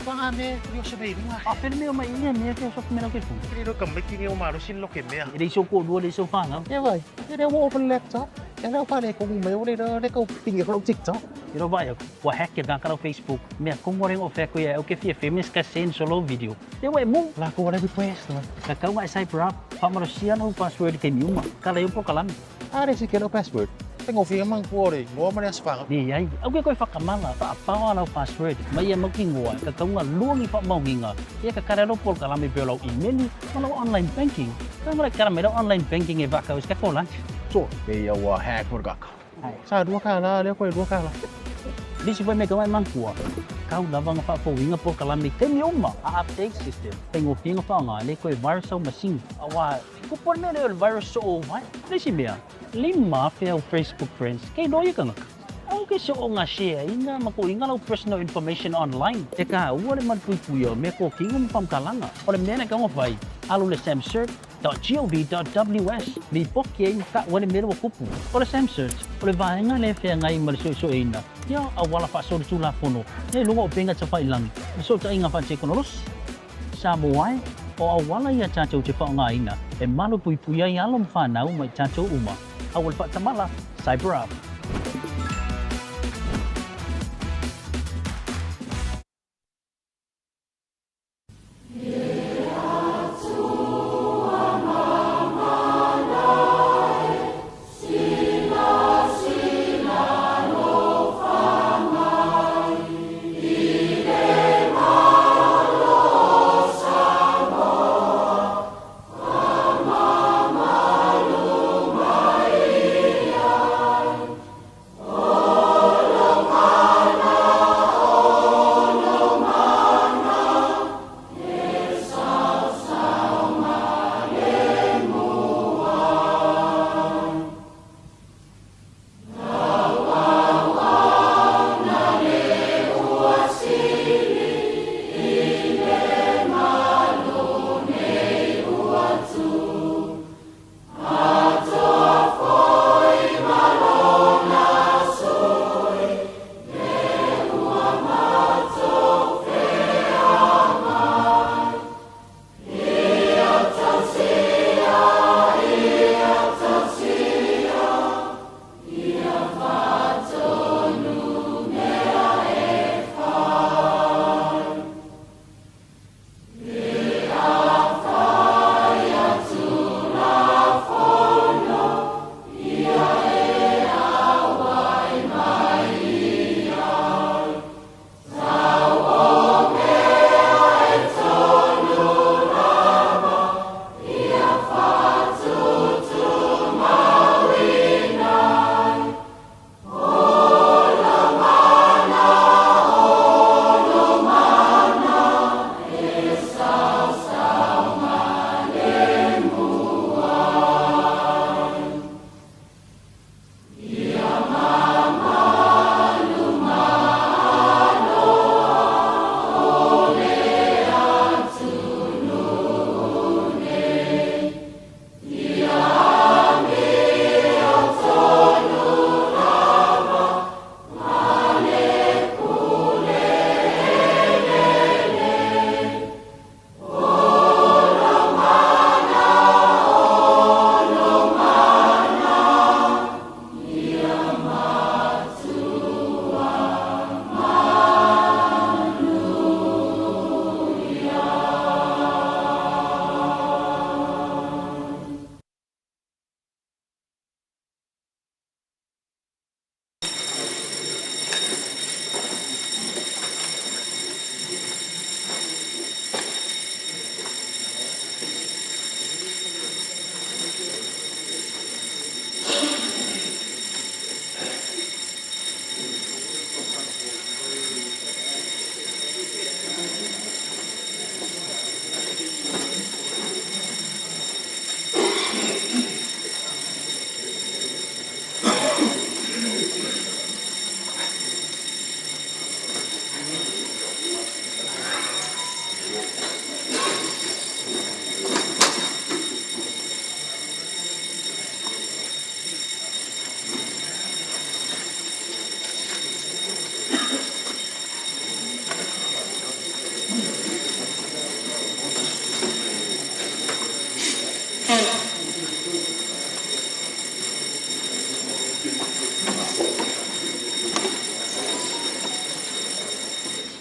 Wanga me kuri o se mei runga. A pele mea mai ia mea ke so mea ke fu. Kiri ro ka meki ni o maro sin lo ke mea. E le so ko lua le so whanga. E vai, e le wo open laptop. E le whare ko me o le le ko pingi ko TikTok. I ro vai ua hack ke karo Facebook. Mea kongo rengo o wheko ia au ke fia feminist ka send solo video. Le ua e mu. La ko le request. Ka kau ngai cyber up. Whamaro sia no password ke miuma. Ka le upo kalami. Are se ke no password. Tengo fia mang kuore, ngoa mane asfanga. Ni ai, au ke koe whakamala, wha apawa lau password. Mai ia mauki ngoa, ka kaunga luangi wha maunginga. Ia ka kare ro pol kalami pe lau email, ma lau online banking. Ka mara kara mai lau online banking e waka us ka ko lunch. So, e ia ua hack por kaka. Sa dua kala, le koe dua kala. Lisi foi me ka mai mangkua. Kau lava nga whaafouinga pol kalami te mi uma a update system. Pengo finga whaanga le koe virus au machine. Awa, ko pol mea le virus o vai. Lisi mea, lima fe au Facebook friends, kei loia kangaka. Au ke so o ngā share inga ma ko inga lau personal information online. E ka ua le man pui pui o me ko kinga mpam kalanga. O le mea na kaunga whai, alu le samcert.gov.ws li poki ai ka ua le mea wa kupu. O le SAMCERT, o le vaenga le whea ngai ma le so so ina. Ia a wala wha so tū la pono. Nei lunga o penga ta whai langi. So ta inga wha te konoros. Sa moai, o a wala ia tātou te whaonga ina. E malu pui pui ai alo mwhanau mai tātou uma. A wal whatamala, Cyber Up.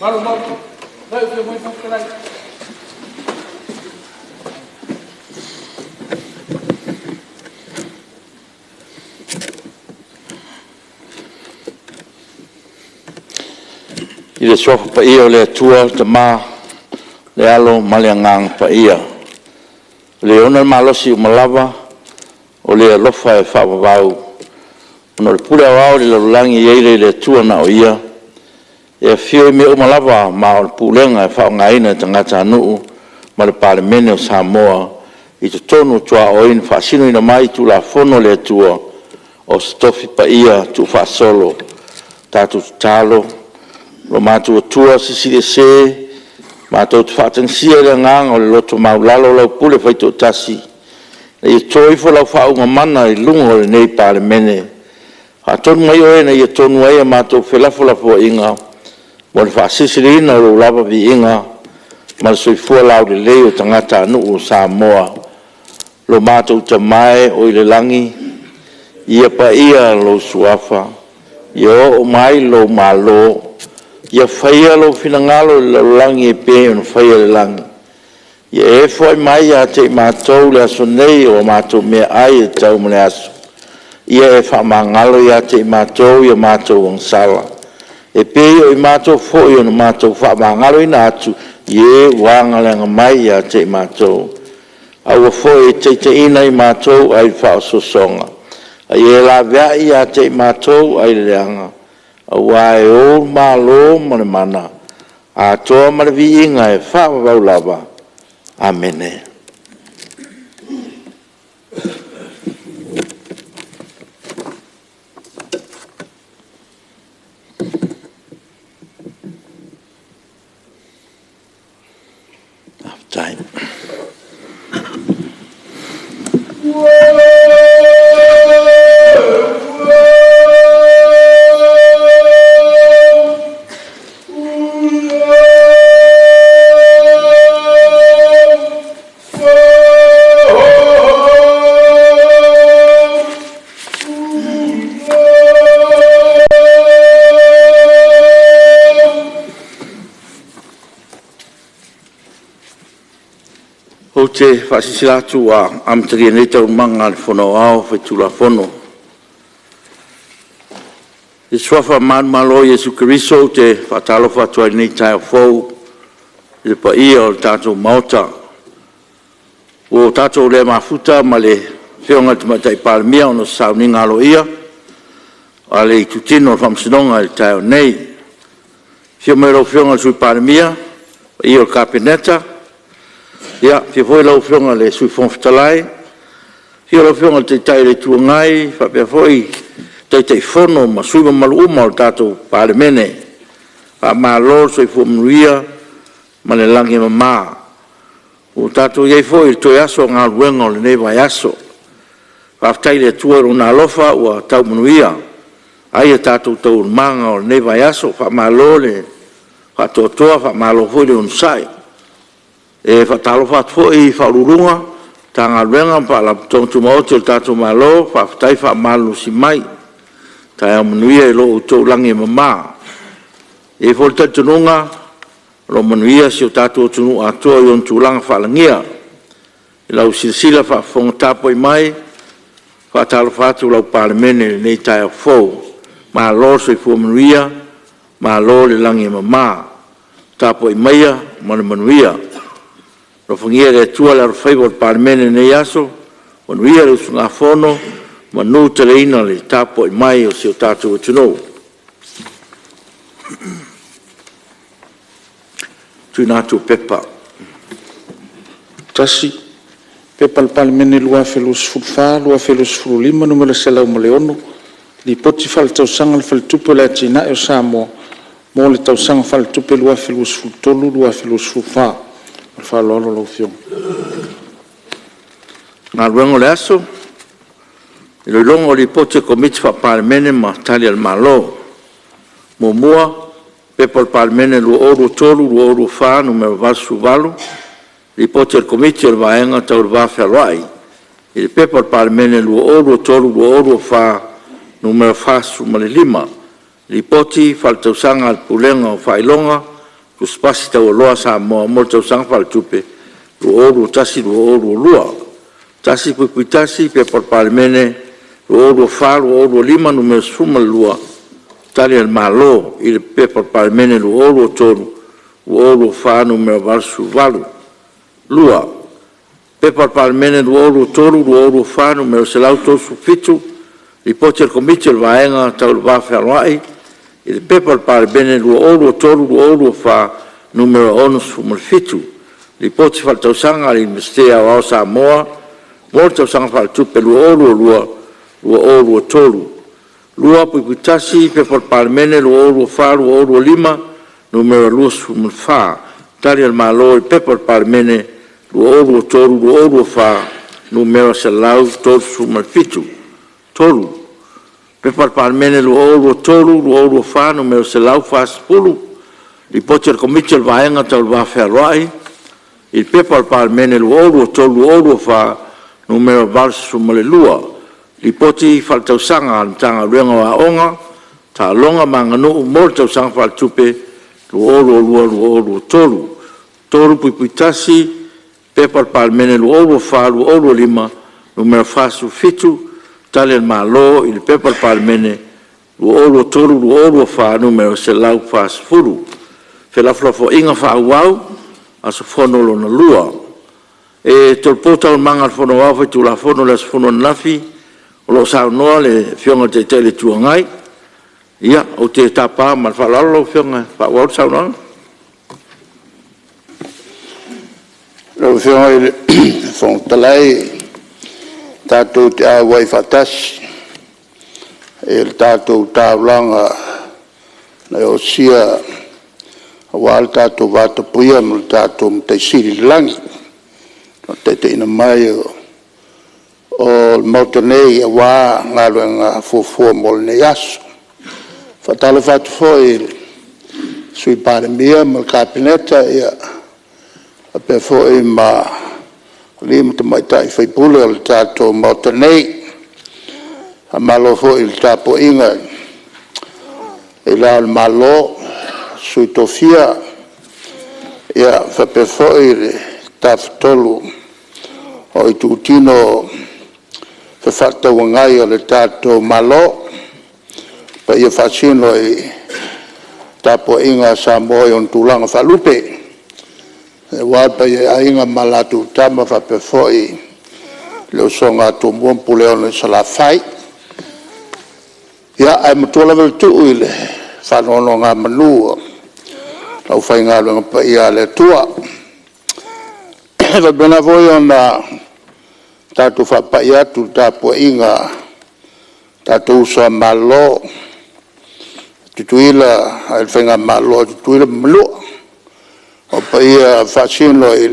I le Suafa Paia o le Atua le Tama, le Alo ma le Agaga Paia, o Le ona le malosi uma lava, o le alofa e faavavau, ona o le pule aoao i le lalolagi e i ai lea i le Atua na o Ia, e afio i mea uma lava ma o le pulega e faaaogaina e tagatanuu ma le Palemene o Samoa i totonu o tuaoi na faasinoina mai i Tulafono a le Atua, o se Tofi Paia tuufaasolo. Tatou tatalo, Lo matou Atua Silisili Ese, matou te faatagisia i le agaga o le loto maualalo lau pule faitoatasi, ina ia to ifo lau faauuga mana i luga o lenei Palemene. Faatonu mai Oe ina ia tonu ai a matou felafolafoaiga mo le faasilisiliina o Lou lava viiga ma le soifua laulelei o tagatanuu o Samoa. Lo matou Tama e o i le lagi, ia paia lou Suafa, ia oo mai lou Malo, ia faia lou finagalo i le lalolagi e pei ona faia i le lagi. Ia e foai mai ia te i matou i le aso nei o a matou meaai e tatau mo le aso. Ia e faamagalo ia te i matou i a matou agasala, e pei o i matou foi ona matou faamagaloina atu i e ua agaleaga mai ia te i matou. Aua foi ne i e taitaiina i matou ai le faaosoosoga, a ia e laveai ia te i matou ai le leaga, aua e Ou le Malo ma le mana, atoa ma le viiga e faavavau lava. Amene. Ou te faasilasila atu ua amatalia nei Taualumaga a le Fono Aoao Faitulafono. I le suafa manumalo o Iesu Keriso ou te faatalofa atu ai i lenei taeao fou i le paia o le tatou Maota. Ua tatou le mafuta ma le Afioga i le Tamaitai Palemia ona o se sauniga aloaia a le Itutino o le Faamasinoga i le taeao nei. I le afio mai o lau Afioga i le Sui Palemia, le paia o le Kapeneta, afio foi lau Afioga i le Sui Fofoga Fetalai, afio lau Afioga i le Taitai o le Itu Agai faapea foi Taitaifono ma sui usufono mamalu uma o le tatou Palemene. Faamalo le soifua manuia ma le lagi e mama. Ua tatou i ai foi i le toe aso o galuega o lenei vaiaso. Faafetai i le Atua i Lona alofa ua tau manuia ai a tatou taualumaga o lenei vaiaso. Faamalo le faatoatoa faamalo foi le onosai. E faatalofa atu foi i Ofisa Sili o Pulega o Matagaluega ma Faalapotopotoga Tumaoti a le tatou Malo, faafetai faamalolosi mai, taeao manuia i lo outou lagi e mama. E i ai foi le talitonuga o lo o manuia si o tatou atunuu atoa i ona tulaga faalagia. I lau silasila faafofoga tapuai mai, e faatalofa atu lau Palemene i lenei taeao fou, malo le soifua manuia malo le lagi e mama. Tapuai maia ma le manuia. Alofagia e le Atua le alofaiva o le Palemene i lenei aso, manuia le usugafono, manuteleina le tapuai mai a si o tatou atunuu. 1. P.P.2024/2025 Nu.106, Lipoti Faaletausaga a le Faletupe o Atinae o Samoa mo le Tausaga Faaletupe 2023/2024. Ma le faaaloalo lau Afioga. Galuega. E Iloiloga o Lipoti a Komiti Faa-Palemene ma Tali a le Malo. 1. P.P.2023/2024 Nu.88, Lipoti a le Komiti o le Vaega Tau le Va Fealoai i le P.P.2023/2024 Nu.45, Lipoti Faaletausaga a le Pulega o Faailoga Tusipasi Taualoa a Samoa mo le Tausaga Faaletupe 2021/2022. 1.1. P.P.2023/2024 Nu.12, Tali a le Malo i le P.P.2023/2024 Nu.88. 2. P.P.2023/2024 Nu.137, Lipoti a le Komiti o le Vaega Tau le Va Fealoai i le P.P.2023/2024 Nu.67, Lipoti Faaletausaga a le Iunivesite Aoao o Samoa mo le Tausaga Faaletupe 2022/2023. 2.1. P.P.2024/2025 Nu.24, Tali a le Malo i le P.P.2023/2024 Nu.137. 3. P.P.2023/2024 Nu.140, Lipoti a le Komiti o le Vaega Tau le Va Fealoai i le P.P.2023/2024 Nu.82, Lipoti Faaletausaga a le Matagaluega o Aoga, Taaloga ma Aganuu mo le Tausaga Faaletupe 2022/2023. 3.1. P.P.2024/2025 Nu.47, Tali a le Malo i le P.P.2023/2024 Nu.140, felafolafoaiga faaauau, aso fono lona lua. E tolopo Taualumaga a le Fono Aoao Faitulafono i le aso fono ananafi o lo o saunoa le Afioga i le Taitai o le Itu Agai. Ia, ou te tapa ma le faaaloalo lau Afioga e faaauau le saunoaga. Lau Afioga i le Fofoga Fetalai, tatou te auai faatasi i le tatou taulaga na e osia aua le tatou vatapuia ma lo tatou Matai Sili i le lagi, i Lona taitaiina mai o le Maota nei aua galuega fuafua mo lenei aso. E faatalofa atu foi i le Sui Palemia ma le Kapeneta faapea foi ma alii ma tamaitai sui usufono o le tatou Maota nei. Faamalo foi i le tapuaiga i Le Ao o le Malo, Sui Tofia faapea foi le Tafatolu o Itutino Fefaatauagai o le tatou Malo. O paia faasino i le tapuaiga a Samoa i ona tulaga faalupe, aua le paia i Aiga ma latou Tama, faapea foi le usoga a Tumua ma Puleono i Salafai. Ia, ae matua lava le tuu i le faanonogamanu a le aufaigaluega paia a le Atua. E faapena foi ona tatou faapai atu i le tapuaiga a tatou uso a Malo i le Faigamalo a Tutuila ma Manua. O paia faasino i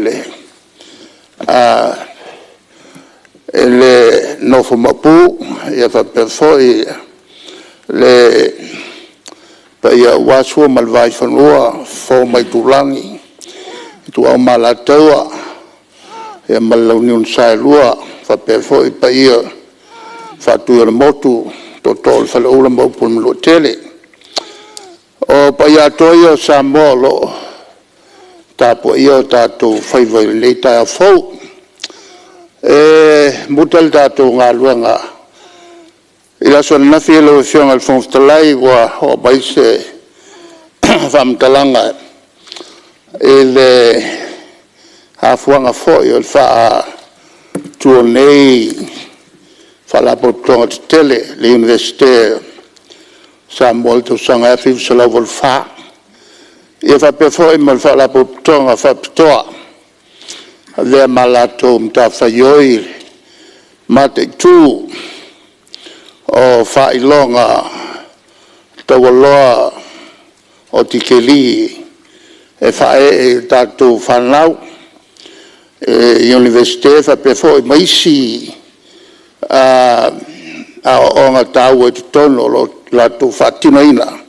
le nofo maopu faapea foi le paia aua Sua ma le Vaifanua, Fofo ma Aitulagi, Ituau ma Alataua, ia ma le Launiu na Saelua, faapea foi paia Faatuiolemotu, Tootoo o le Faleula ma upu i le Manuatele. O paia atoa ia o Samoa o lo o tapuaia o tatou faiva i lenei taeao fou. E muta le tatou galuega i le aso ananafi lau Afioga i le Fofoga Fetalai, ua oo mai se faamatalaga i le afuaga foi o le faatu o nei Faalapotopotoga Tetele, le Iunivesite o Samoa i le tausaga e 1984. Ia faapea foi ma le Faalapotopotoga Faapitoa e avea ma latou matafaioi le mataitu o faailoga taualoa o tikeri e faaee i a tatou fanau i Iunivesite faapea foi ma isi aoaoga taua i totonu o lo o latou faatinoina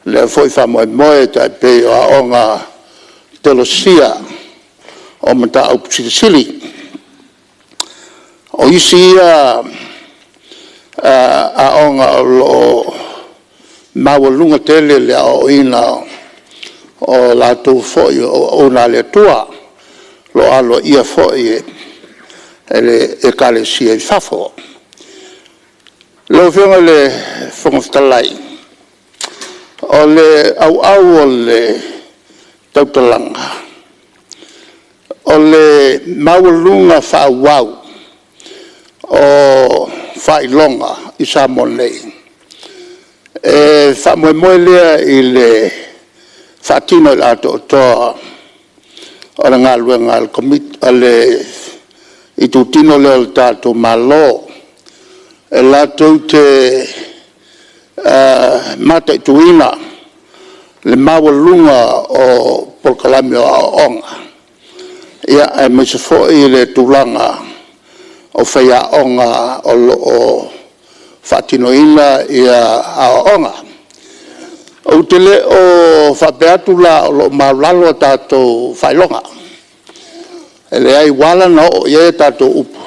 lea foi faamoemoe, e tai pei o aoga faatekonolosia o mataupu silisili. O isi ia aoga o lo o maualuga tele le aoaoina o latou foi o auauna a le Atua, o lo o aloaia foi e le Ekalesia i fafo. Lau Afioga i le Fofoga Fetalai, o le auau o le tautalaga, o le maualuga faaauau o faailoga i Samoa nei, e faamoemoe lea i le faatino i le atoatoa o le galuega a le itutino lea o le tatou Malo, e latou te mataituina le maualuga o polokalame o aoaoga, aemaise foi le tulaga o faiaoga o lo o faatinoina aoaoga. Ou te le o faapea atu la o lo o maualalo a tatou faailoga, e leai. Ua ala ona oo i ai a tatou upu,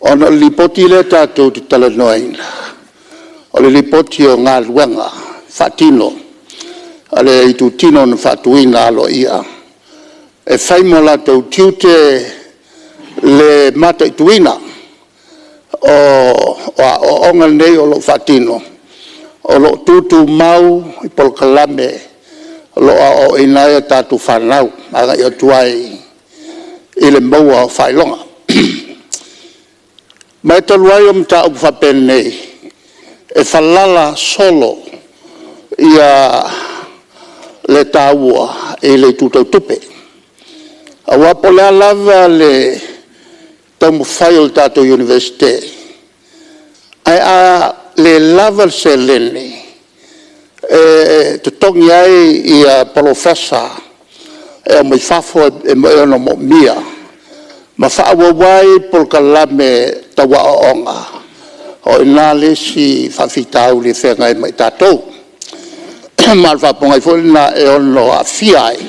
ona o le Lipoti lea tatou te talanoaina, o le Lipoti o Galuega Faatino a le itutino na faatuina aloaia e fai ma o latou tiute le mataituina o aoaoga nei o lo o faatino, o lo o tutumau i polokalame o lo o aoaoina ai a tatou fanau agai atu ai i le maua o faailoga. Ma e talu ai o mataupu faapenei, e falala solo le taua i le itu tau tupe, aua po o le a lava le taumafai o le tatou Iunivesite, ae a le lava le seleni e totogi ai polofesa e aumai fafo e ono moomia ma faaauau ai polokalame tau aoaoga, o i ina le isi faafitauli e feagai ma i tatou. Ma o le faapogai foi lena e ono aafia ai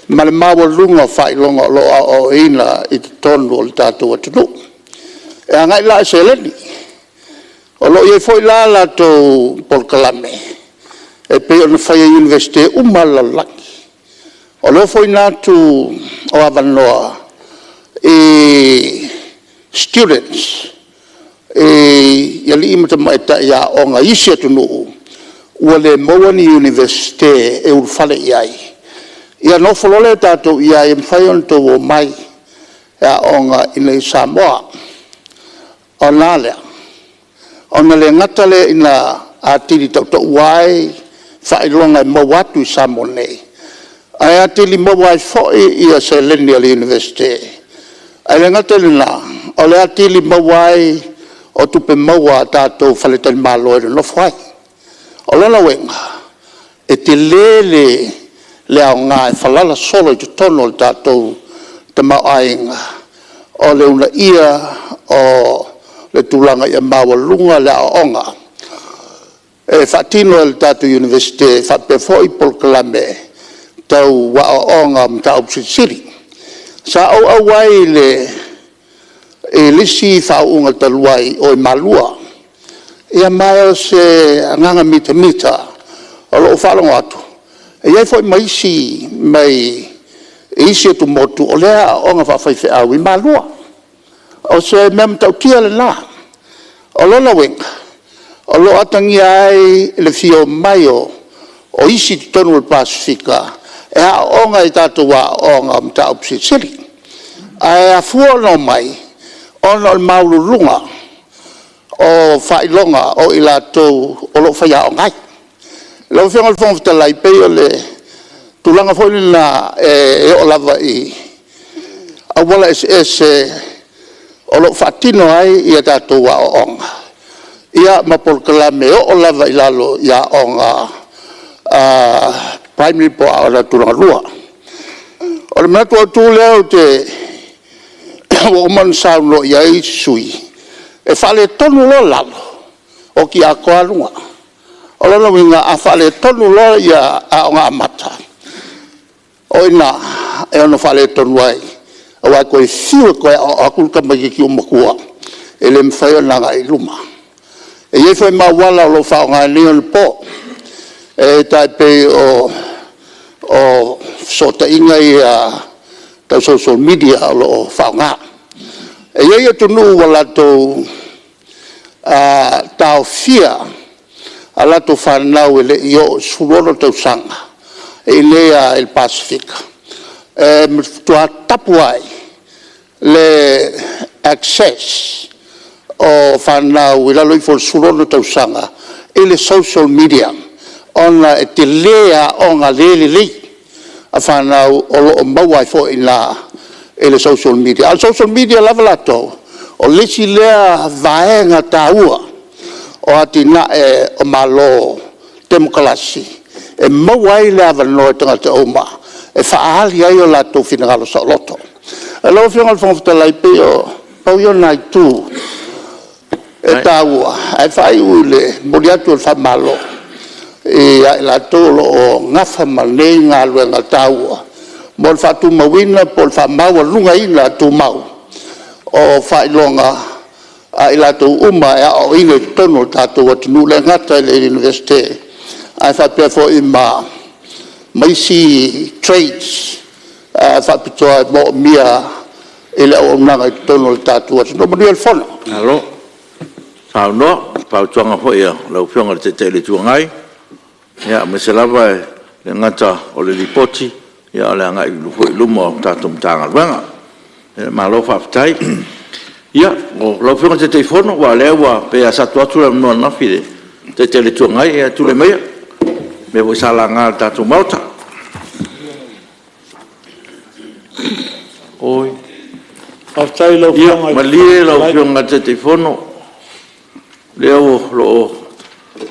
ma le maualuga o faailoga o lo o aoaoina i totonu o le tatou atunuu. E agai la i seleni. O lo o i ai foi la a latou polokalame e pei ona fai e Iunivesite uma lava o le lalolagi, o le ofoina atu o avanoa i students i alii ma tamaitai aoga i isi atunuu ua le maua ni Iunivesite e ulufale i ai, ia ona ofo loa lea o tatou i ai, e mafai ona outou omai e aooga i Samoa. Ona a lea? Ona le gata lea ina atili tautaua ai faailoga e maua atu i Samoa nei, ae atili maua ai foi seleni a le Iunivesite. Ae le gata i lena, o le atili maua ai o tupe maua a tatou faletalimalo e nonofo ai. O lona uiga, e tele le aoga e falala solo i totonu o le tatou tamaoaiga o le uunaia o le tulaga ia maualuga le aoaoga e faatino e le tatou Iunivesite faapea foi polokalame tau aoaoga o mataupu silisili. Sa ou auai i le isi faauuga talu ai i o i Malua, ma o se agaga mitamita o lou faalogo atu e i ai foi ma isi mai isi atumotu o lea e aooga faafaifeau i Malua. O se mea matautia lena. O lona uiga, o lo o atagia ai le fia omai o isi i totonu o le Pasefika e aooga i tatou aoaoga o mataupu silisili. Ae afua ona omai, ona o le maualuluga o faailoga o i latou o lo o faiaoga ai. Lau Afioga i le Fofoga Fetalai, e pei o le tulaga foi lena e oo lava i auala eseese o lo o faatino ai a tatou aoaoga, ia ma polokalame e oo lava i lalo i aoga primary po o aoga tulagalua. O le manatu autu lea ua uma ona saunoa i ai isi sui usufono, e faaletonu loa lalo, oti atoa lava luga. O lona uiga a faaletonu loa Aoga Amata, o i ina e ono faaletonu ai, aua e toe fiu e toe aoao atu le tamaitiiti ua matua, e le mafai ona agai i luma. E i ai foi ma auala o lo o faaaoga i nei ona po, e tai pei o fesootaiga ia tau social media o lo o faaaoga. E i ai atunuu ua latou taofia a latou fanau e le i oo i le 16 tausaga e i inei lava i le Pasefika, e matua tapu ai le access o fanau i lalo ifo o le 16 tausaga i le social media, ona e tele aoga le lelei a fanau o lo o maua ai foi i ina i le social media. A o le social media lava latou, o le isi lea vaega taua o atinae o Malo temokalasi e maua ai le avanoa e tagata uma e faaali ai o latou finagalo saoloto. Lau Afioga i le Fofoga Fetalai, e pei na pau ia o nai itu e taua ae faaiu i le momoli atu o le faamalo ia i latou o lo o nafa ma nei galuega taua mo le faatumauina po o le faamaualugaina tumau o faailoga a i latou uma e aoaoina i totonu o le tatou atunuu, e le gata i le Iunivesite, ae faapea foi ma isi trades faapitoa e moomia i le auaunaga i totonu o le tatou atunuu. Manuia le fono. Malo saunoa i fautuaga foi a lau Afioga i le Taitai o le Itu Agai, aemaise lava e le gata o le Lipoti, a o le agai foi i luma o le tatou Matagaluega. Malo faafetai. Ia, o lau Afioga i le Taitaifono, aua o lea pei lava sa tuu atu le avanoa ananafi i le Taitai o le Itu Agai, ia tulai maia i mea foi sa laga e le tatou Maota. Oi, Faafetai i lau Afioga i le ia malie lau Afioga i le Taitaifono, o lea o lo o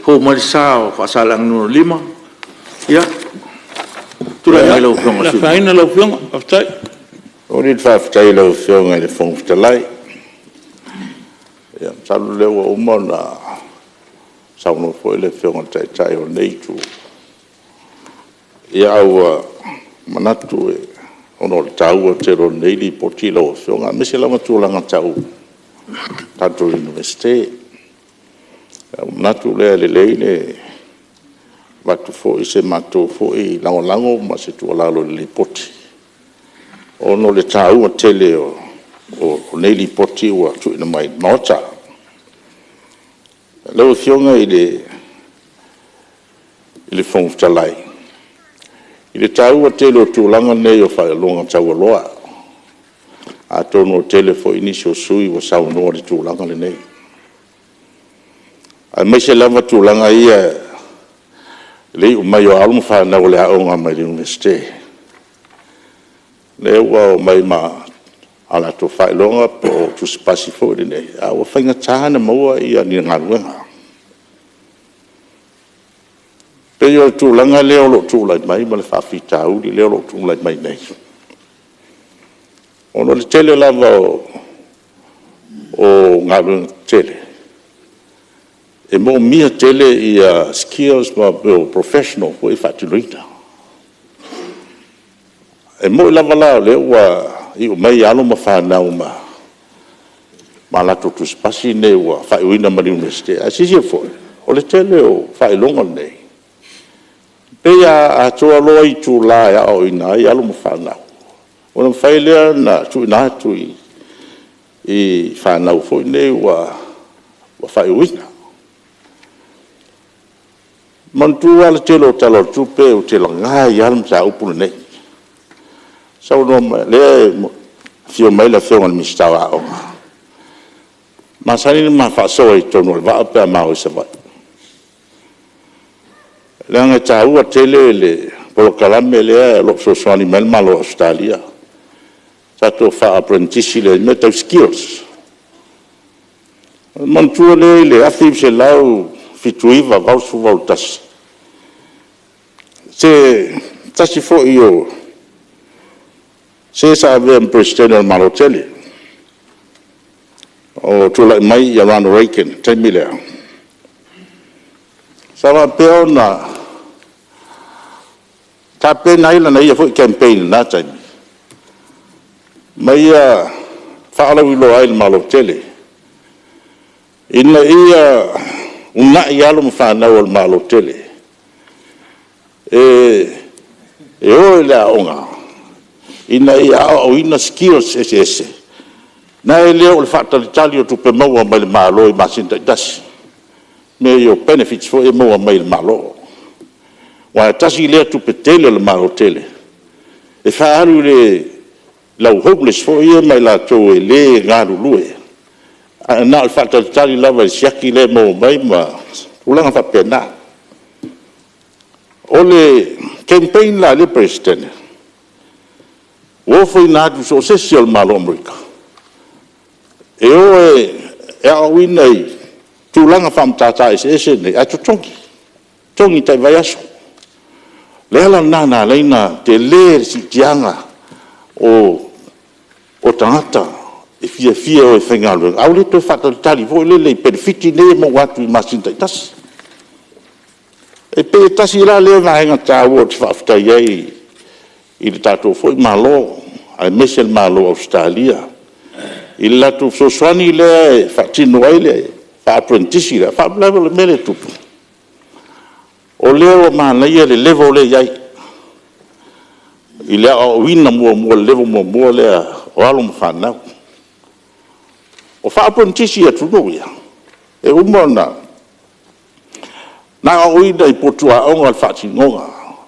fou mai le sa o Faasaleleaga 5. Ia, tulai mai lau Afioga i le sui usufono. E le afaina lau Afioga, faafetai. E momoli le faafetai i lau Afioga i le Fofoga Fetalai. Ia masalo o lea ua uma ona saunoa foi le Afioga i le Taitai o lenei Itu, ae ua manatu ona o le taua tele o lenei Lipoti lau Afioga, aemaise lava tulaga tau tatou Iunivesite. Ona ou manatu lea e lelei le avatu foi o se matou foi lagolago ma se tuualalo i le Lipoti, ona o le taua tele o lenei Lipoti ua tuuina mai i le Maota. Lau Afioga i le Fofoga Fetalai, i le taua tele o tulaga nei o faailoga taualoa, atonu ua tele foi nisi o sui usufono ua saunoa i le tulaga lenei, aemaise lava tulaga ia i le iu mai o alo ma fanau mai le Iunivesite, lea ua omai ma o latou faailoga po o tusipasi foi nei, a ua faigata ona maua ni galuega. E pei o le tulaga lea o lo o tulai mai ma le faafitauli lea o lo o tulai mai nei, ona o le tele lava o galuega tetele, e manaomia tele skills ma mea o profession foi ia e faatinoina. E moni lava la o lea ua iu mai alo ma fanau ma latou tusipasi nei ua faaiuina mai le Iunivesite, ae silasila foi, o le tele o faailoga nei, e pei a atoa loa itula e aoaoina ai alo ma fanau, ona mafai lea ona tuuina atu i fanau foi nei ua faaiuina. Manatua lava le tele o Tala o le Tupe ou te laga ai lava le mataupu lenei. O lea e afio mai le Afioga i le Minisita o Aoga, e masani ona ma faasoa i totonu o le vaa pe a ma o i Savaii, leaga e taua tele le polokalame lea o lo o fesoasoani mai ai le Malo o Ausetalia, tatou faa-aperenitisi lea i mea tau skills. Ona manatua lea i le 1979, 1980, 1981, se tasi foi o se sa avea ma Peresetene o le Malo tele, o tulai mai Ronald Reagan i le taimi lea, sa faapea ona tapena ai lana ia foi campaign i lena taimi, ma ia faalauiloa ai i le Malo tele, ina ia uunai alo ma fanau a le Malo tele, e e o i le aoga ina ia aoaoina skills eseese, nai lo le faatalitali o tupe maua mai le Malo i masina taitasi, mea ia o benefits foi ia e maua mai le Malo. Aua e tasi lea tupe tele a le Malo tele e faaalu i le au homeless foi ia ma i latou e le galulue, ae na o le faatalitali lava i le siaki lea e maua mai ma tulaga faapena. O le campaign la a lea Peresetene, ua ofoina atu i so o se isi o le Malo o Amerika, e o e aoaoina i tulaga faamatata eseese nei, ae totogi, totogi tai vaiaso. O le ala lena na ala ai ona tele le siitiaga o tagata e fiafia e o e faigaluega, ae ua le toe faatalitali foi lele i penefiti nei e maua atu i masina taitasi. E pei e tasi la lea vaega taua ou te faafetai ai i le tatou foi Malo aemaise le Malo o Ausetalia i le latou fesoasoani lea e faatino ai le faa-aperenitisi lea. A o le faalavelave o le mea lea e tupu, o lea ua manaia le level lea e i ai i le aoaoina muamua i le level muamua lea o alo ma fanau. O faa-aperenitisi i atunuu ia, e uma ona aoaoina i potu aoga i le faatinoga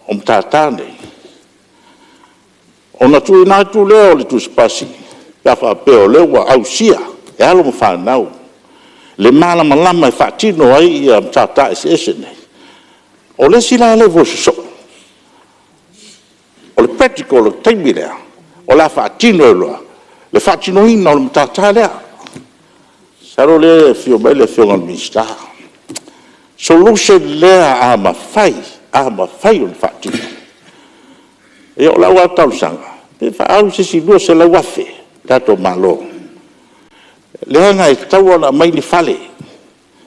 o matata nei, ona tuuina atu lea o le tusipasi pe a faapea o lea ua ausia e alo ma fanau le malamalama e faatino ai matata eseese nei. O le isi la level sosoo, o le practical o le taimi lea, o le a faatino ai loa le faatinoina o le matata lea. Masalo o lea e afio mai le Afioga i le Minisita. Solution lea a mafai, a mafai ona faatino. Ia o lau lava talosaga, pe faaalu se isi $200,000 a le tatou Malo, leaga e tatau lava ona aumai ni fale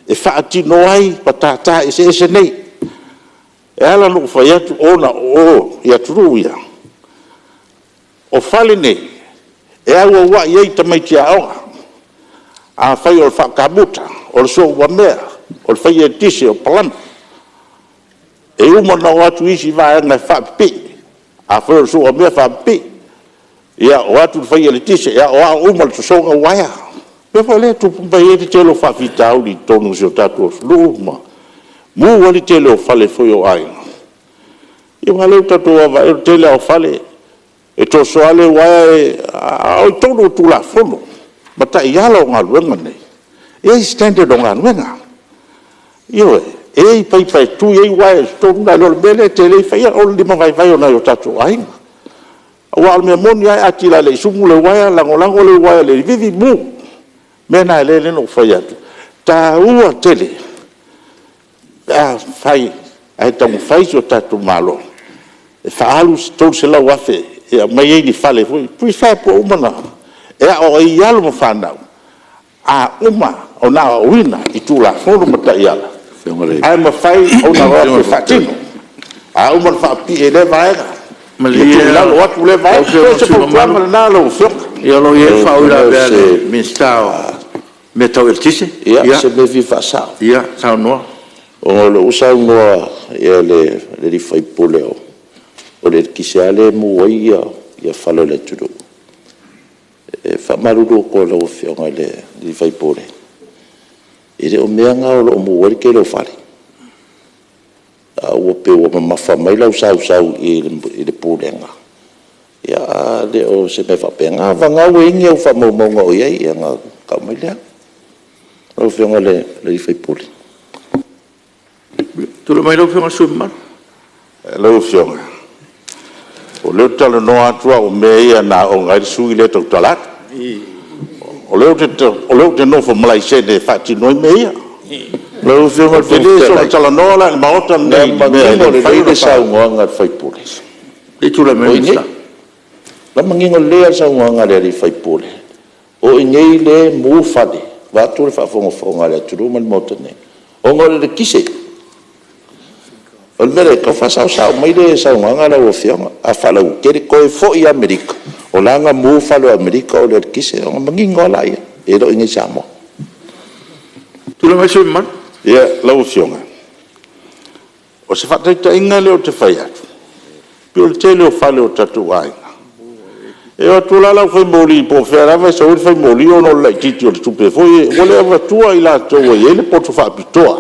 e faatino ai matata eseese nei. E ala ona ou fai atu ona o o i atunuu ia, o fale nei, e auauai ai tamaiti aoga. Afai o le faa-kamuta, o le soouamea, o le fai eletise, o le palama. E uma ona o atu isi vaega e faapipii. Afai o le soouamea, faapipii. Ia, o atu le fai eletise, e aoao uma i le sosoga uaea. O le mea foi lea e tupu mai ai le tele o faafitauli i totonu o si o tatou atunuu ma mu ai le tele o fale foi o aiga. Ia aua o lea ua tatou vaavaai o le tele lava o fale, e toso lava le uaea, a o totonu o Tulafono ma taiala o galuega nei, e i ai standard o galuega. Ioe. E i ai paipa e tui ai uaea i totonu, nai lo le mea lea e tele ai fai, o le limavaivai o nai o tatou aiga. Aua o le mea moni lava e atili ai sumu le uaea, lagolago le uaea i le vili, mu. O le mea lena e ala ai ona ou fai atu, e taua tele pe afai ae taumafai si o tatou Malo e faaalu se $300,000 e aumai ai ni fale foi, prefab ua uma ona… e aooga ai alo ma fanau, a uma ona aoaoina i Tulafono ma taiala, ae mafai ona o atu e faatino. A uma ona faapipii e lea vaega, ia tuu i lalo atu lea vaega. E pei o se fautuaga lena lau Afioga. Malie lau Afioga i le sui usufono mamalu, ia o lo o i ai le faauilavea a le Minisita o Mea Tau Eletise. Ia, o se mea e fia faasao. Ia saunoa. Ona o lea ua saunoa le sui usufono o le eletise lava lea e mu ai fale o le atunuu. E faamalulu atu i lau Afioga i le sui usufono, e le o mea na o lo o mu ai le tele o fale. Ae ua pei ua mamafa mai lau sausau i i le Pulega, ae le o se mea faapena. Vagana ua i ai ni au faamaumauga o i ai ona tau mai lea. Lau Afioga i le sui usufono. Tulai mai lau Afioga i le sui usufono mamalu. Lau Afioga, o lea ou te talanoa atu au i mea ia na aooga ai le sui usufono lea e tautala atu. O lea ou te nofo ma laisene e faatino ai mea ia. Lau Afioga i le Ou te le Fofoga soona Fetalai, talanoa la i le Maota o lenei la e i mea e manino le mafai lelei ona le fai. saunoaga a le sui usufono, Se i tulai o mai le i inei. Minisita. O la e manino lelei lava le saunoaga a le sui usufono, o i inei lea e mu fale, vaeatu le faafogafoga a le atunuu ma le Maota nei, ona o le eletise. O le mea lea, e tau faasaosao mai le saunoaga lau Afioga faalauaitele. Toe foi i Amerika, o la e na mu fale o Amerika ona o le eletise, ona manino lava lea, e le o i inei i Samoa. Tulai mai le sui usufono mamalu. Ia, lau Afioga, o se faataitaiga lea ou te fai atu, pei o le tele o fale o tatou aiga, e o atu la le aufai-moli po o fea lava e sau ai le fai-moli ona o le laitiiti o le tupe foi ia, ua le avatua i latou ua i ai le poto faapitoa,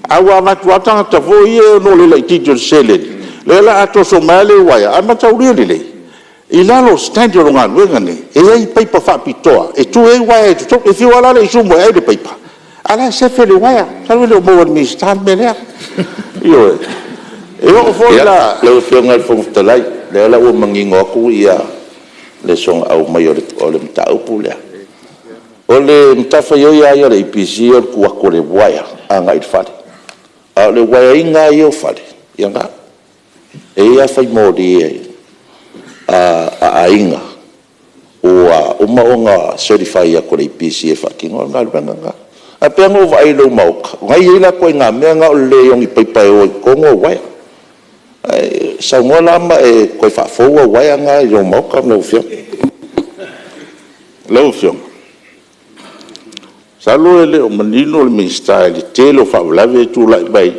ae ua avatu lava tagata foi ia ona o le laitiiti o le seleni, lea o le a toso mai lava le uaea. Ae mataulia lelei, i lalo o standard o galuega nei, e i ai paipa faapitoa e tui ai uaea i totonu. E fiu lava la le isumu e ai le paipa, a o la e sefe le uaea. Masalo e le o maua e le Minisita le mea lea. Ioe. E oo foi la… Lau Afioga i le Fofoga Fetalai, o lea la ua manino atu le soona aumai o le mataupu lea. O le matafaioi lava ia a le EPC o le tuu atu o le uaea agai i le fale, a o le uaeaina lava ia o fale, ia na. E i ai lava fai moli a aiga ua uma ona certify atu e le EPC e faatinoina le galuega lena. Ae pei lava ona ou vaai i lou maota, o na e i ai la ituaiga mea na o le leai o ni paipa e o ai i totonu au uaea. Ae saunoa la ma e toe faafou au uaea na i lou maota lau Afioga. Lau Afioga, masalo e le o manino le Minisita i le tele o faalavelave ia e tulai mai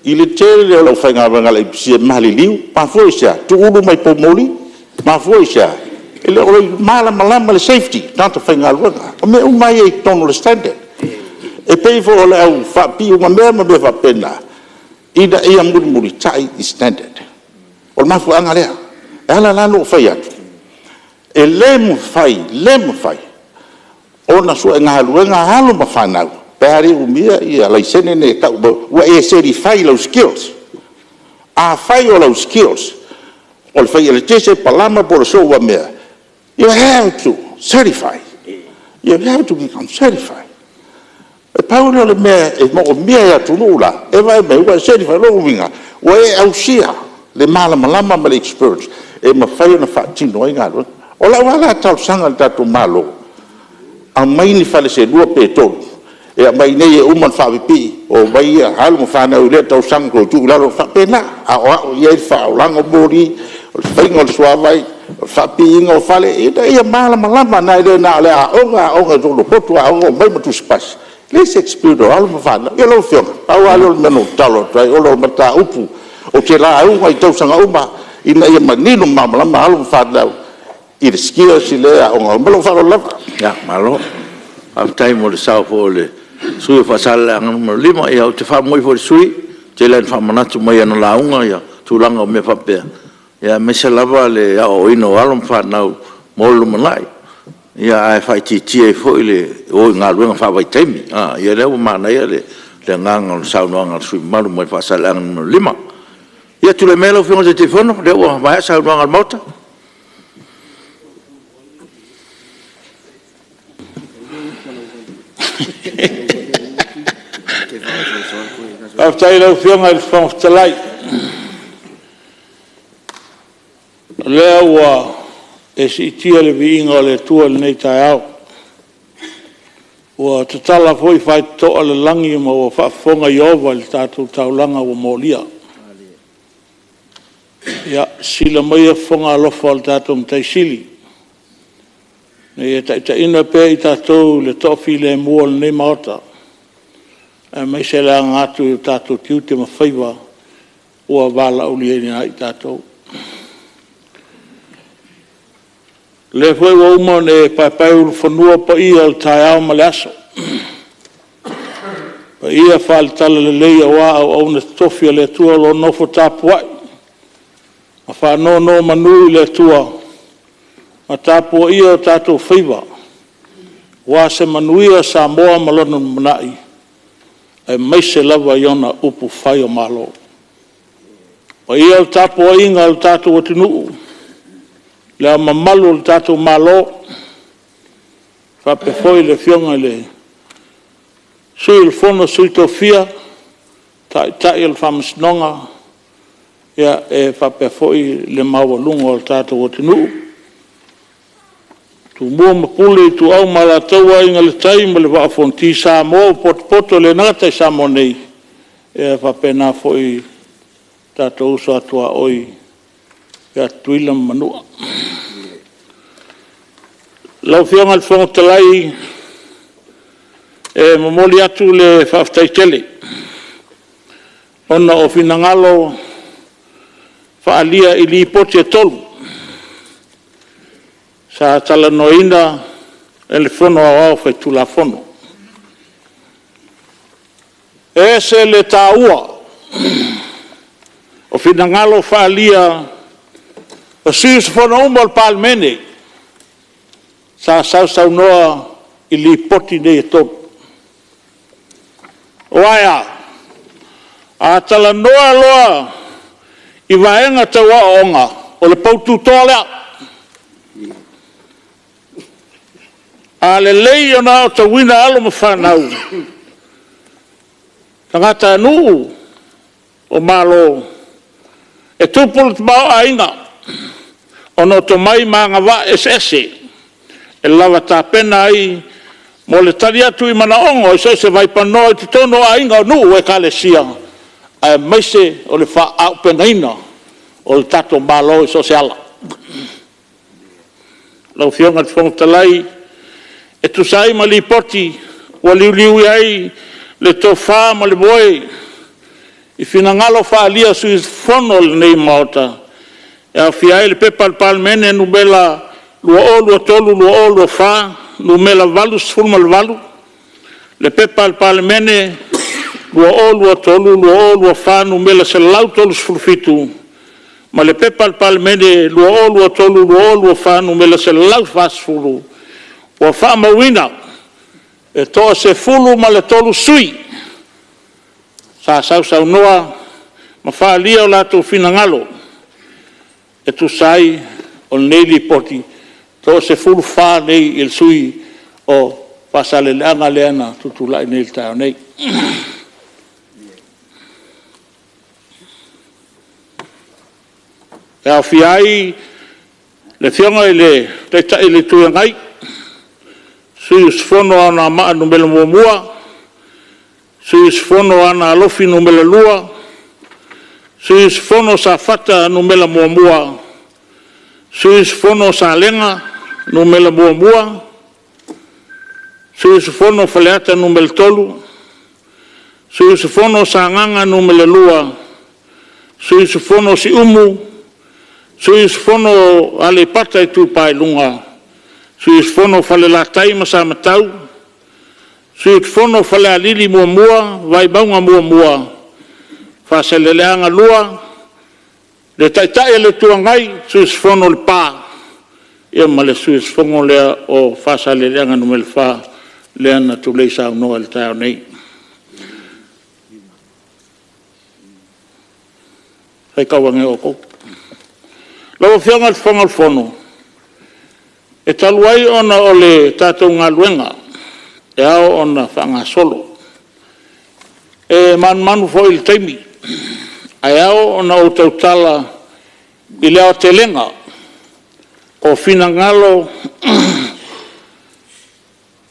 i le tele o le aufaigaluega a le EPC e maliliu. Mafua i se a? Tuulu mai poumoli. Mafua i se a? E le o malamalama i le safety tagata faigaluega. O mea uma lava ia e i totonu o le standard. E pei foi o le au faapipii ma mea faapena, ina ia mulimulitai i standard. O le mafuaaga lea. E ala la ona ou fai atu, e le mafai, le mafai ona sue galuega alo ma fanau pe a le umia laisene nei e tau ua e certify i lau skills. Afai o lau skills o le fai eletise, palama po o le soua mea, you have to certify, you have to become certified. E pau lea o le mea e manaomia e atunuu la, e vaai mai ua e certify. O lona uiga, ua e ausia le malamalama ma le experience e mafai ona faatino ai galuega. O lau lava la talosaga i le tatou Malo, aumai ni fale se 2 pe 3 e aumai i inei e uma ona faapipii, omai alo ma fanau i lea tausaga toe tuu i lalo, e faapena, e aoao i ai le faaolaina o moli, o le faiga o le suavai, o le faapipiina o fale, ina ia malamalama, nai lo na o le aoga, aoga i totonu o potu aoga, omai ma tusipasi. E leai se experience o alo ma fanau. Ia lau Afioga, pau lava lea o le mea na ou tatalo atu ai, ona o le mataupu ou te lauga i tausaga uma ina ia manino ma malamalama alo ma fanau i le skills lea e aooga ai. Ma lou faaaloalo lava. Malo. Faafetai mo le sao foi o le sui usufono mo Faasaleleaga 5. Ia ou te faamaoi foi i le sui usufono, e tele lava ina faamanatu mai i ana lauga tulaga o mea faapea, aemaise lava le aoaoina o alo ma fanau mo le lumanai, ae faaitiitia ai foi le o i galuega faavaitaimi. Ia lea ua manaia le agaga o le saunoaga a le sui usufono mamalu mai Faasaleleaga 5. Ia, tulai maia lau Afioga i le Taitaifono, o lea ua maea saunoaga a le Maota. Faafetai i lau Afioga i le Fofoga Fetalai, o lea ua e siitia le viiga o le Atua i lenei taeao, ua tatala foi faitotoa le lagi ma ua faafofoga Ieova i le tatou taulaga ua molia. Ia, sisila maia fofoga alofa o le tatou Matai Sili ina ia taitaiina pea i tatou i le toafilemu o lenei Maota, aemaise le aga atu i o tatou tiute ma faiva ua valaaulia ai i tatou. O lea foi ua uma ona e paepaeulufanua paia o le taeao ma le aso, paia faale-Talalelei aua auauna totofi a le Atua o lo o nofo tapuai ma faanonomanu i le Atua ma tapuaia o tatou faiva aua se manuia o Samoa ma lona lumanai, aemaise lava i ona upufai o Malo. O paia o le tapuaiga a lo tatou atunuu, Le Ao Mamalu o le tatou Malo, faapea foi le Afioga i le Sui o le Fono a Sui Tofia, Taitai o le Faamasinoga, e faapea foi le maualuga o le tatou atunuu. Tumua ma Pule, Ituau ma Alataua, Aiga i le Tai ma le Vaa o Fonoti, Samoa ua potopoto e le gata i Samoa nei, ae faapena foi lo tatou uso a tuaoi ia Tutuila ma Manua. Lau Afioga i le Fofoga Fetalai, e momoli atu le faafetai tele ona o finagalo faaalia i Lipoti e 3 sa talanoaina e le Fono Aoao Faitulafono. E ese le taua o finagalo faaalia o sui usufono uma o le Palemene sa sausaunoa i Lipoti nei e 3. Aua e a? A talanoa loa i vaega tau aoaoga, o le poutu toa lea. A lelei ona aotauina alo ma fanau, tagatanuu o Malo, e tupu le tamaoaiga ona o tomai ma agavaa eseese e lava tapena ai mo le tali atu i manaoga i so o se vaipanoa i totonu o aiga, o nuu, ekalesia, aemaise o le faaauupegaina o le tatou Malo i so o se ala. Lau Afioga i le Fofoga Fetalai, e tusa ai ma Lipoti ua liuliu i ai le tofa ma le moe i finagalo faaalia o sui usufono o lenei Maota, e aofia ai le P.P.2023/2024 Nu.88, Nu.1, P.P.2023/2024 Nu.137 ma le P.P.2023/2024 Nu.140, ua faamauina e toa-13 sui usufono sa sausaunoa ma faaalia o latou finagalo e tusa ai o lenei Lipoti, e toa-14 nei sui usufono o Faasaleleaga lea na tutulai nei i le taeao nei. E aofia ai le Afioga i le Taitai o le Itu Agai, sui usufono mo Anoamaa 1, sui usufono mo Aana Alofi 2, sui usufono mo Safata 1, sui usufono mo Salega 1, sui usufono mo Faleata 3, sui usufono mo Sagaga 2, sui usufono mo Siumu, sui usufono mo Aleipata Itupa i Luga, sui usufono mo Falelatai ma Samatau, sui usufono mo Falealili 1, Vaimauga 1, Faasaleleaga 2, le Taitai o le Itu Agai, sui usufono o Lepa, ma le sui usufono lea o Faasaleleaga 4 lea na tulei saunoa i le taeao nei. Faitau ane outou. Lau Afioga i le Fofoga o le Fono, e talu ai ona o le tatou galuega e ao ona faagasolo, e manumanu foi i le taimi, ae ao ona ou tautala i le aotelega o finagalo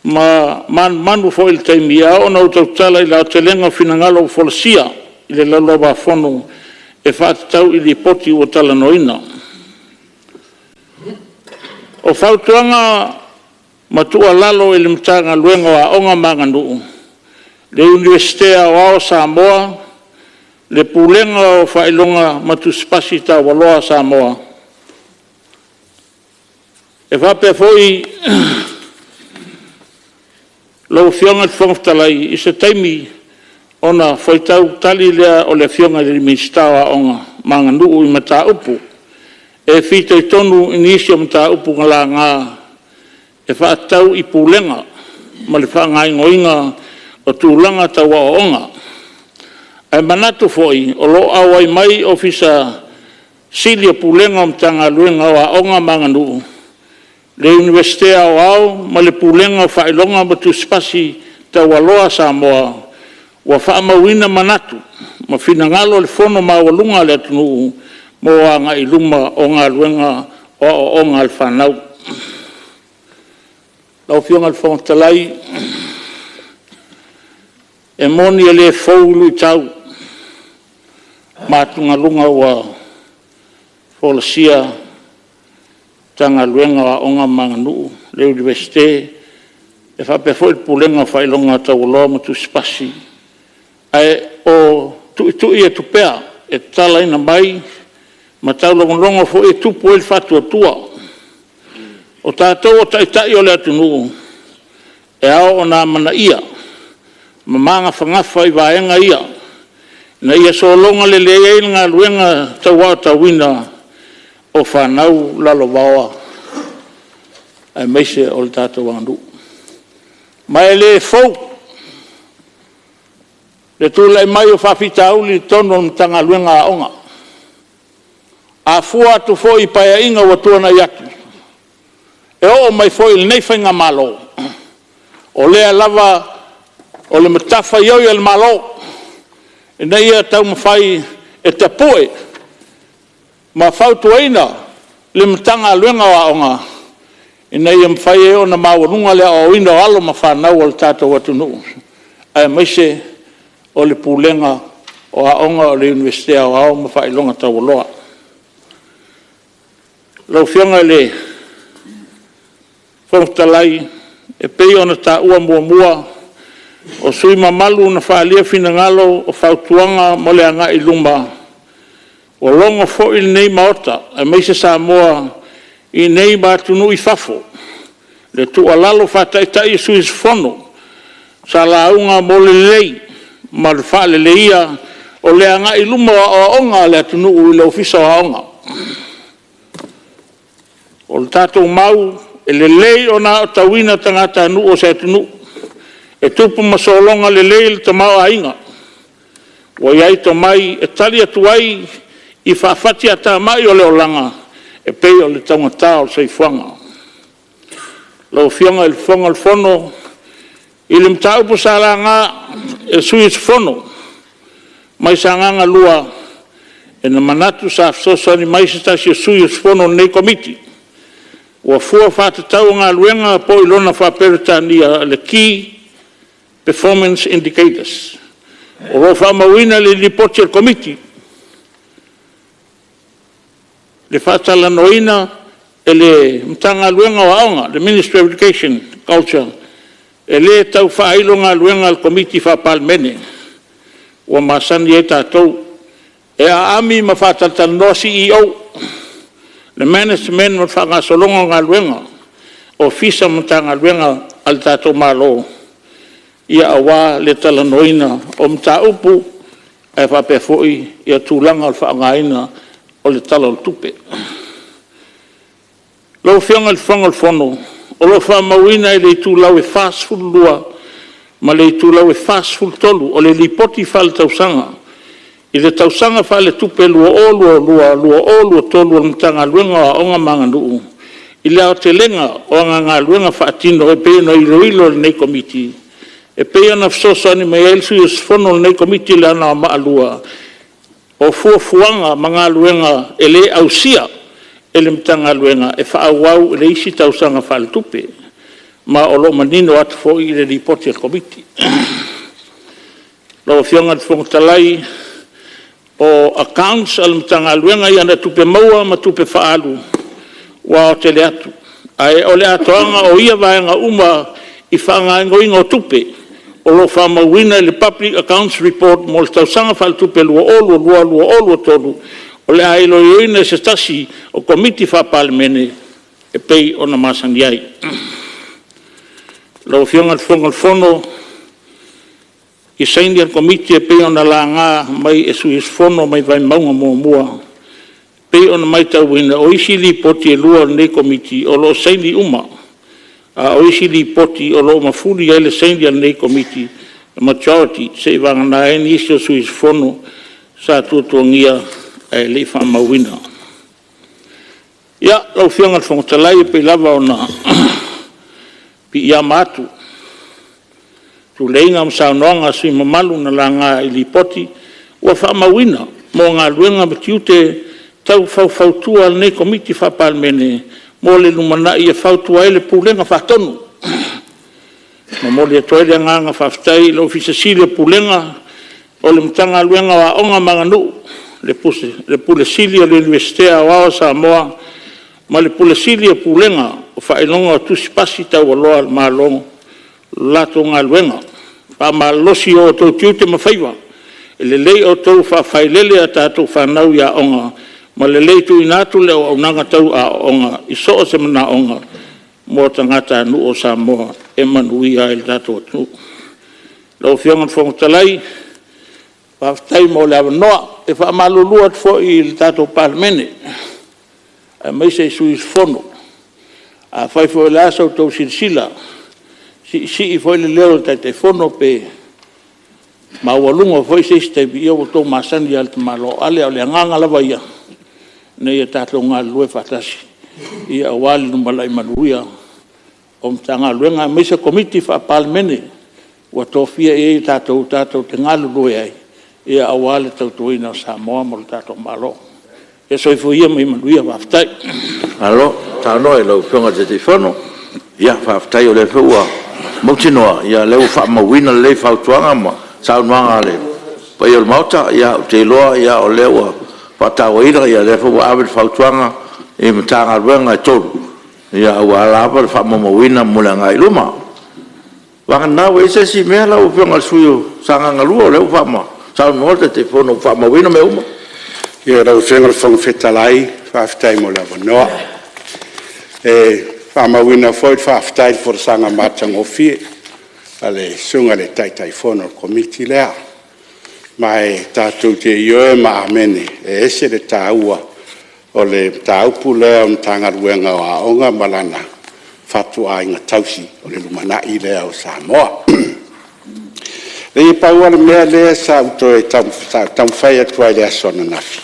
ma manumanu foi i le taimi, e ao ona ou tautala i le aotelega o finagalo ua folasia i le Laulau-a-Fono e faatatau i Lipoti ua talanoaina. O fautuaga ma tuualalo i le Matagaluega o Aoga ma Aganuu, le Iunivesite Aoao o Samoa, le Pulega o Faailoga ma Tusi Pasi Taualoa a Samoa. E faapea foi lau Afioga i le Fofoga Fetalai, i se taimi ona faitau tali lea o le Afioga i le Minisita o Aoga ma Aganuu i mataupu e fitoitonu i nisi o mataupu na laga e faatatau i Pulega ma le faagaoioiga o tulaga tau aoaoga. Ae manatu foi o lo o auai mai Ofisa Sili o Pulega o Matagaluega o Aoga ma Aganuu, le Iunivesite Aoao ma le Pulega o Faailoga ma Tusi Pasi Taualoa a Samoa, ua faamauina manatu ma finagalo o le fono maualuga a le atunuu mo le agai i luma o galuega o aoaoga a le fanau. Lau Afioga i le Fofoga Fetalai, e moni e le fou luitau ma atugaluga ua folasia e le Matagaluega o Aoga ma Aganuu, le Iunivesite, e faapea foi le Pulega o Faailoga Taualoa ma Tusi Pasi, ae o tuitui atu pea e tatalaina mai ma taulogologo foi e tupu ai le faatuatua. O tatou o Taitai o le atunuu, e ao ona amanaia ma magafagafa i vaega ia ina ia sologa lelei ai le galuega tau aotauina o fanau lalovaoa aemaise o le tatou aganuu. Ma e le fou le tulai mai o faafitauli i totonu o le Matagaluega o Aoga. A fua atu foi i Paeaiga ua tuanai atu, e oo mai foi i lenei Faigamalo, o lea lava o le matafaioi a le Malo ina ia taumafai e tapue ma fautuaina le Matagaluega o Aoga ina ia mafai ai ona maualuga le aoaoina o alo ma fanau a le tatou atunuu, aemaise o le Pulega o Aoga o le Iunivesite Aoao ma Faailoga Taualoa. Lau Afioga i le Fofoga Fetalai, e pei ona taua muamua, o sui usufono mamalu na faaalia finagalo o fautuaga mo le agai i luma, ua logo foi lenei Maota aemaise Samoa i inei ma atunuu i fafo, i le tuualalo faa-Taitai a sui usufono sa lauga mo le lelei ma le faaleleia o le agai i luma o aoaoga a le atunuu i le Ofisa o Aoga. O le tatou mau, e lelei ona aotauina tagatanuu o se atunuu e tupu ma sologa lelei le tamaoaiga, ua i ai tomai e tali atu ai i faafatiatamai o le olaga e pei o le taugata o le soifuaga. Lau Afioga i le Fofoga o le Fono, i le mataupu sa laga e le sui usufono mai Sagaga 2, e manatu sa fesoasoani mai se tasi o sui usufono o lenei Komiti, ua fua faatatau o galuega po o i lona faa-Peretania o le Key Performance Indicators. O lo o faamauina i le Lipoti a le Komiti le faatalanoaina e le Matagaluega o Aoga, le Ministry of Education, Culture, e le tau faailo galuega a le Komiti Faa-Palemene ua masani ai tatou. E aami ma faatalatalanoa CEOs, le Management ma le faagasologa o galuega, Ofisa ma Matagaluega a le tatou Malo aua le talanoaina o mataupu ae faapea foi tulaga o le faaaogaina o le Tala o le Tupe. Lau Afioga i le Fofoga o le Fono, o lo o faamauina i le itulau e 42 ma le itulau e 43 o le Lipoti Faaletausaga i le Tausaga Faaletupe 2022/2023 a le Matagaluega o Aoga ma Aganuu i le aotelega o ana galuega faatino e pei ona iloilo e lenei Komiti, e pei ona fesoasoani mai ai le sui usufono o lenei Komiti i le Anoamaa 2, o fuafuaga ma galuega e le ausia e le Matagaluega e faaauau i le isi tausaga faaletupe, ma o lo o manino atu foi i le Lipoti a le Komiti. Lau Afioga i le Fofoga Fetalai, o accounts a le Matagaluega i ana tupe maua ma tupe faaalu ua aotele atu, ae o le atoaga o ia vaega uma i faagaoioiga o tupe o lo o faamauina i le Public Accounts Report mo le Tausaga Faaletupe 2022/2023, o le a iloiloina e se tasi o Komiti Faa-Palemene e pei ona masani ai. Lau Afioga i le Fofoga o le Fono, i saini a le Komiti e pei ona laga mai e sui usufono mai Vaimauga 1, e pei ona matauina, o isi Lipoti e 2 a lenei Komiti o lo o saini uma, a o isi Lipoti o lo o mafuli i ai le saini a lenei Komiti, majority, seiavagana ai nisi o sui usufono sa tuatuagia ae le i faamauina. Ia, lau Afioga i le Fofoga Fetalai, e pei lava ona piiama atu i tuleiga ma saunoaga a sui usufono mamalu na laga i Lipoti ua faamauina mo galuega ma tiute tau faufautua a lenei Komiti Faa-Palemene mo le lumanai, e fautua ai le Pulega Faatonu. E momoli atu ai le agaga faafetai i le Ofisa Sili o Pulega o le Matagaluega o Aoga ma Aganuu, le Pule Sili o le Iunivesite Aoao o Samoa ma le Pule Sili o Pulega o Faailoga o Tusi Pasi Taualoa a le Malo i le latou galuega faamalolosi i o outou tiute ma faiva. E lelei outou faafailele a tatou fanau i aoga ma lelei tuuina atu le auaunaga tau aoaoga i so o se manaoga mo tagatanuu o Samoa e manuia ai le tatou atunuu. Lau Afioga i le Fofoga Fetalai, faafetai mo le avanoa. E faamalulu atu foi i le tatou Palemene aemaise sui usufono, afai foi o le a sa outou silasila siisii foi le leo o le Taitaifono pe maualuga foi se isi taimi, ia ua outou masani lava i le tamaloa Ale. A o le agaga lava ia, ina ia tatou galulue faatasi aua le lumanai manuia o Matagaluega aemaise Komiti Faa-Palemene ua tofia i ai tatou tatou te galulue ai aua le tautuaina o Samoa ma lo tatou Malo. Ia soifua ia ma ia manuia. Faafetai. Malo saunoa i lau Afioga i le Taitaifono. Faafetai o lea foi ua mautinoa o lea ua faamauina lelei fautuaga ma saunoaga a le paia o le Maota. Ou te iloa o lea ua faatauaina, o lea foi ua ave le fautuaga i Matagaluega e 3 aua lava le faamaumauina mo le agai i luma. Vagana ua i ai se isi mea lau Afioga i le sui usufono mo Sagaga 2, o lea ua saunoa le Taitaifono ua faamauina mea uma. Ia, lau Afioga i le Fofoga Fetalai, faafetai mo le avanoa. E faamauina foi le faafetai i le folasaga matagofie a le Susuga i le Taitaifono o le Komiti lea. Ma e tatou te ioe ma amene, e ese le taua o le mataupu lea o le Matagaluega o Aoga ma lana fatuaiga tausi o le lumanai lea o Samoa. E pau lava le mea lea sa ou toe taumafai atu ai i le aso ananafi,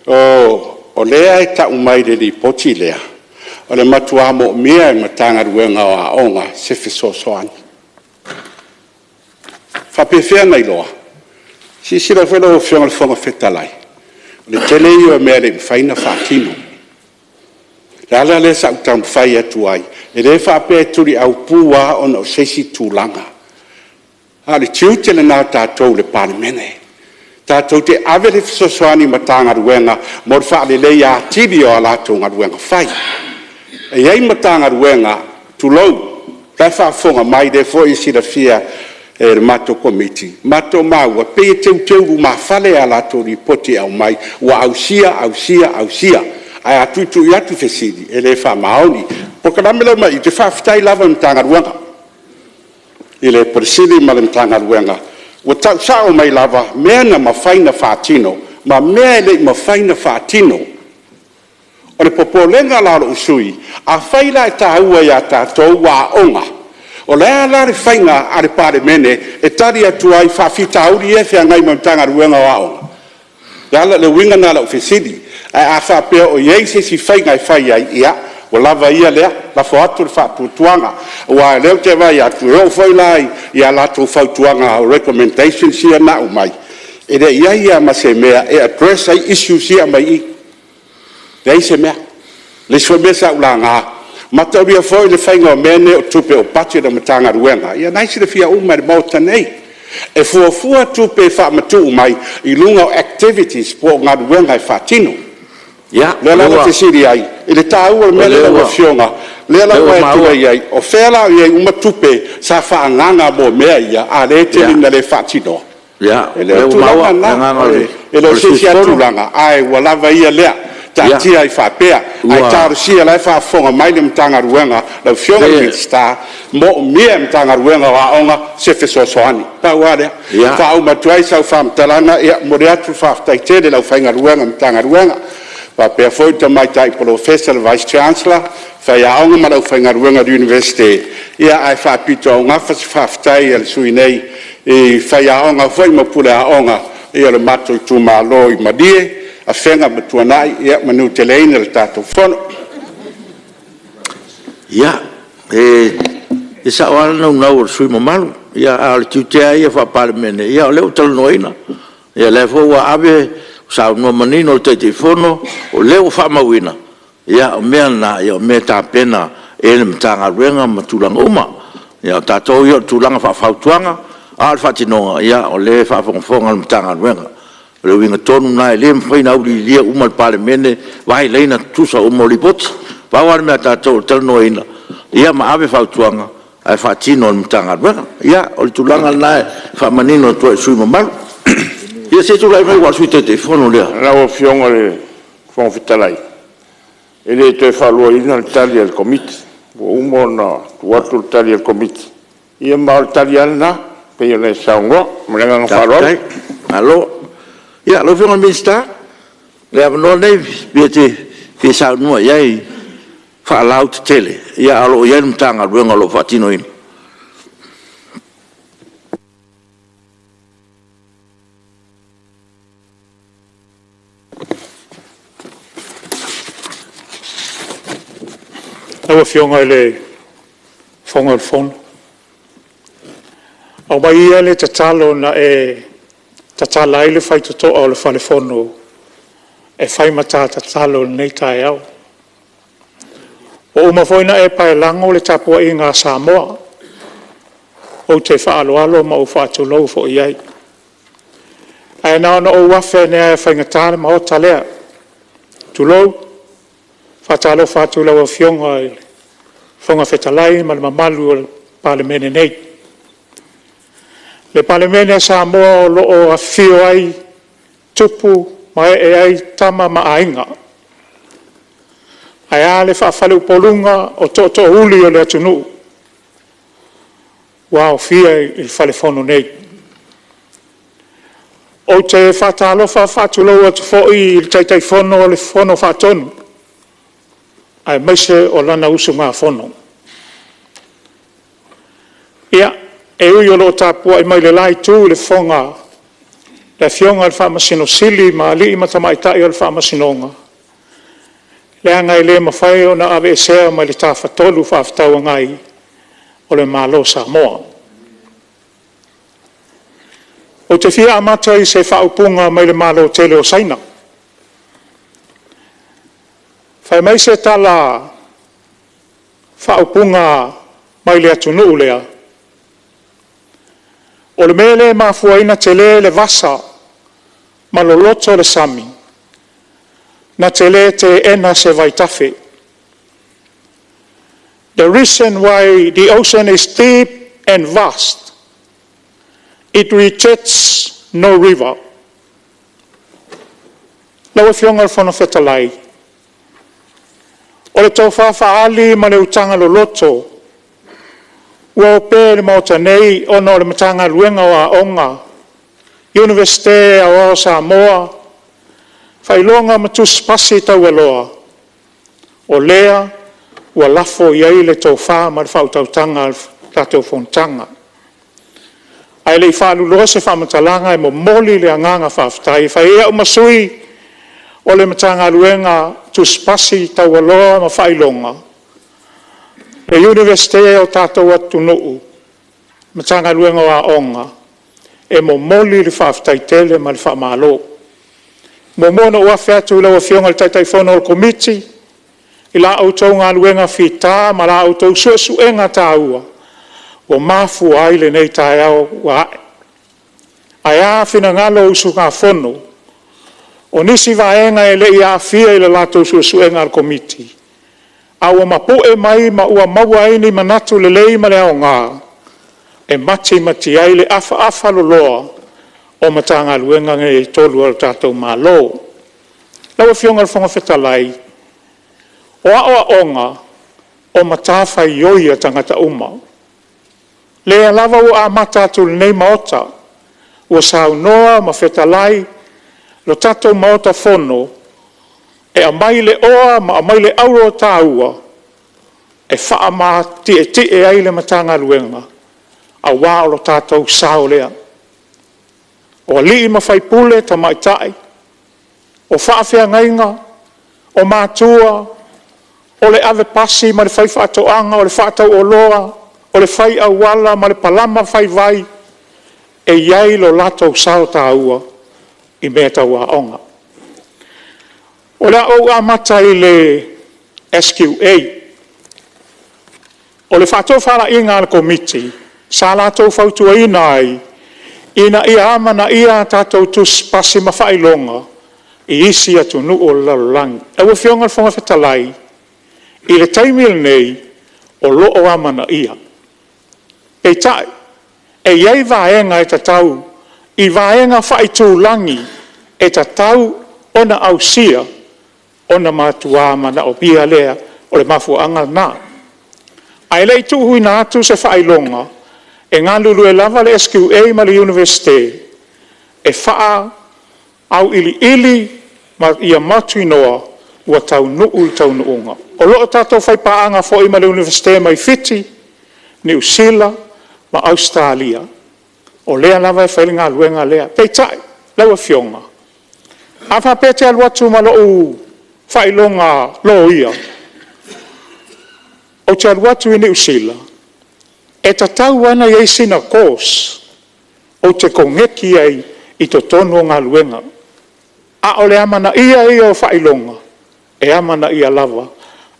o lea e tau mai i le Lipoti lea, o le matua moomia e le Matagaluega o Aoga se fesoasoani. E faapefea ona iloa? Silasila foi lau Afioga i le Fofoga Fetalai, o le tele ia o mea e le i mafai ona faatino. O le ala lea sa ou taumafai atu ai, e le faapea e tuliaupu lava ona o se isi tulaga, a o le tiute lena o tatou le Palemene, tatou te ave le fesoasoani i Matagaluega mo le faaleleia atili o a latou galuega fai. E i ai Matagaluega, tulou, o la e faafofoga mai o lea foi e silafia e le matou Komiti, matou maua e pei e teuteu lumafale a latou lipoti e aumai, ua ausia, ausia, ausia. Ae a tuitui atu fesili, e le faamaoni. O le polokalame lea mai i i, ou te faafetai lava i le Matagaluega, i le Ofisa Sili ma le Matagaluega, ua tau sao mai lava mea na mafai ona faatino ma mea e le i mafai ona faatino. O le popolega la o lou sui usufono, afai la e taua ia tatou aoga, o le a la le faiga a le Palemene e tali atu ai i faafitauli ia e feagai ma le Matagaluega o Aoga? O le uiga lena o lau fesili. Ae a faapea o i ai se isi faiga e fai ai, ia, ua lava ia lea, lafo atu le faatuatuaga. Aua o lea ou te vaai atu, e oo foi la i a latou fautuaga recommendations ia na aumai, e le i i ai lava ma se mea e address ai issues ia e aumai i i. Leai se mea. O le isi foi mea sa ou laga, maitaulia foi le faiga o mea nei o tupe o budget a Matagaluega, ia o lena e silafia uma e le Maota nei. E fuafua tupe e faamatuu mai i luga o activities po o galuega e faatino. O lea la ua ou fesili ai i le taua o le mea lea lau Afioga, lea la ua e tulai ai, o fea la o i ai uma tupe sa faaagaaga mo mea ia a o lea e tele ina le faatinoa? O E le lea o ua maua tulaga le na, agaga o le e le o se sui isi lava usufono. tulaga, ae ua lava ia lea, taatia ai faapea. Ae talosia o la e faafofoga mai le Matagaluega, lau Afioga i le Minisita, e moomia e le Matagaluega o Aoga se fesoasoani. Pau lava lea. E faauma atu ai sau faamatalaga, e momoli atu le faafetai tele i le aufaigaluega a le Matagaluega, faapea foi le Tamaitai Polofesa le Vice Chancellor, faiaoga ma le aufaigaluega a le Iunivesite, ae faapitoaugafa se faafetai a le sui usufono nei i faiaoga foi ma pule aoga o le matou itumalo i Malie, Afega ma Tuanai. Ia manuteleina le tatou Fono. Ia, e sao lava le naunau o le sui usufono mamalu, a o le tiute lava ia faa-Palemene, ia o lea ua talanoaina. O lea foi ua ave, saunoa manino le Taitaifono, o lea ua faamauina, ia o mea na o mea e tapena e le Matagaluega ma tulaga uma. O tatou ia o tulaga faafautuaga, a o le faatinoga, o lea e faafogafoga le Matagaluega. O le uiga tonu lena, e le mafai ona auiliilia uma e le Palemene vae laina tutusa uma o Lipoti. Pau lava le mea a tatou o le talanoaina ma ave fautuaga ae faatino e le Matagaluega. Ia, o le tulaga lena e faamanino atu ai i le sui usufono mamalu. Ia se i tulai mai aua o le Sui Taitaifono lea. Lau Afioga i le Fofoga Fetalai, e le toe faaluaina le tali a le Komiti, ua uma ona tuu atu le tali a le Komiti, ia ma o le tali lava lena e pei ona e saunoa. Ma le agaga faaaloalo. Faafetai, malo. Ia lau Afioga i le Minisita, o le avanoa lenei pe e te fia saunoa i ai faalauaitele, ae o lo o i ai le Matagaluega o lo o faatinoina. Lau Afioga i le Fofoga o le Fono, aumai ia le tatalo na e tatala ai le faitotoa o le falefono e fai ma ta tatalo i lenei taeao. Ua uma foi ona e paelago le tapuaiga a Samoa, ou te faaaloalo ma ou faatulou foi i ai. Ae na ona ou afe ane lava e faigata le maota lea, tulou, faatalofa atu i lau Afioga i le Fofoga Fetalai ma le mamalu o le Palemene nei. Le Palemene a Samoa o lo o afifio ai tupu ma ee ai Tama ma Aiga, ae a le faafaleupoluga o tootoouli o le atunuu ua aofia i le falefono nei. Ou te faatalofa faatulou atu foi i le Taitaifono o le Fono Faatonu aemaise o lana usugafono. Ia, e ui o lo o tapuai mai le la itu i le Afioga i le Faamasino Sili ma alii ma tamaitai o le Faamasinoga, leaga e le mafai ona aveesea mai le Tafatolu Fefaatauagai o le Malo o Samoa. Ou te fia amata i se faaupuga mai le Malo tele o Saina. Fai mai se tala faaupuga mai le atunuu lea, o le mea lea e mafua ai ona tele le vasa ma loloto le sami, na te le teena se vaitafe. The reason why the ocean is deep and vast, it rejects no river. Lau Afioga i le Fofoga Fetalai, o le tofa faaali ma le utaga loloto ua opea i le Maota nei ona o le Matagaluega o Aoga, Iunivesite Aoao o Samoa, Faailoga ma Tusi Pasi Taualoa, o lea ua lafo i ai le tofa ma le faautautaga a le tatou Fonotaga. Ae le i faaluloa se faamatalaga, e momoli le agaga faafetai e fai ai au ma sui o le Matagaluega o Tusi Pasi Taualoa ma Faailoga, le Iunivesite o le tatou atunuu, Matagaluega o Aoga, e momoli le faafetai tele ma le faamalo. E muamua ona ou afe atu i lau Afioga i le Taitaifono o le Komiti i la outou galuega fita ma la outou suesuega taua ua mafua ai lenei taeao ua ae. Ae a finagalo o usugafono, o nisi vaega e le i aofia i le latou suesuega a le Komiti, a ua mapu'e mai ma ua maua ai ni manatu lelei ma le aoga e matimati ai le afaafaloloa o Matagaluega nei e 3 a le tatou Malo. Lau Afioga i le Fofoga Fetalai, o aoaoga o matafaioi a tagata uma, lea lava ua amata atu i lenei Maota, ua saunoa ma fetalai le tatou Maota Fono e aumai le oa ma aumai le auro taua e faamatietie ai le Matagaluega, aua o lo tatou sao lea. O alii ma faipule tamaitai, o faafeagaiga, o matua, o le ave pasi ma le faifaatoaga, o le faatauoloa, o le fai auala ma le palama fai vai, e i ai lo latou sao taua i mea tau aoga. O le a ou amata i le SQA. O le faatofalaiga a le Komiti, sa latou fautuaina ai, ina ia amanaia a tatou Tusi Pasi ma Faailoga i isi atunuu o le lalolagi. Lau Afioga i le Fofoga Fetalai, i le taimi lenei, o lo o amanaia. Peitai, e i ai vaega e tatau i vaega faaitulagi e tatau ona ausia, ona matua manaomia lea, o le mafuaaga lena. Ae le i tuuina atu se faailoga, e galulue lava le SQA ma le Iunivesite e auiliili ma ia mautinoa ua taunuu i le taunuuga. O lo o tatou faipaaga foi ma le Iunivesite mai Fiti, Niu Sila ma Ausetalia, o lea lava e fai le galuega lea. Peitai lau Afioga, a faapea e te alu atu ma lou faailoga loia, ou te alu atu i Niu Sila, e tatau lava ona i ai sina course ou te koneti ai i totonu o galuega. A o le amanaia ia o faailoga, e amanaia lava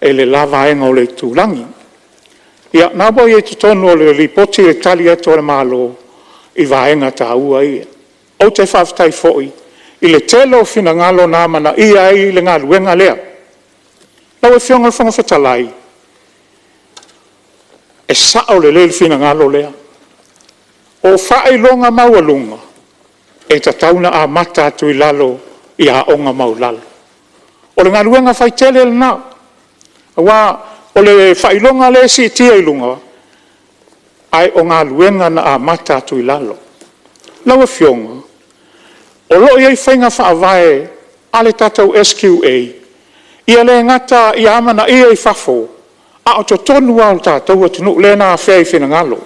e le la vaega o le itulagi. Ia, o lena ua i totonu o le Lipoti le tali atu a le Malo i vaega taua ia. Ou te faafetai foi i le tele o finagalo na amanaia ai le galuega lea. Lau Afioga i le Fofoga Fetalai, e sao lelei le finagalo lea. O faailoga maualuga, e tatau ona amata atu i lalo i aoga maualalo. O le galuega fai tele lena, aua o le faailoga lea e siitia i luga, ae o galuega na amata atu i lalo. Lau Afioga, o lo o i ai faiga faavae a le tatou SQA, ia le gata ia amanaia i fafo, a o totonu lava o le tatou atunuu lea na afea i finagalo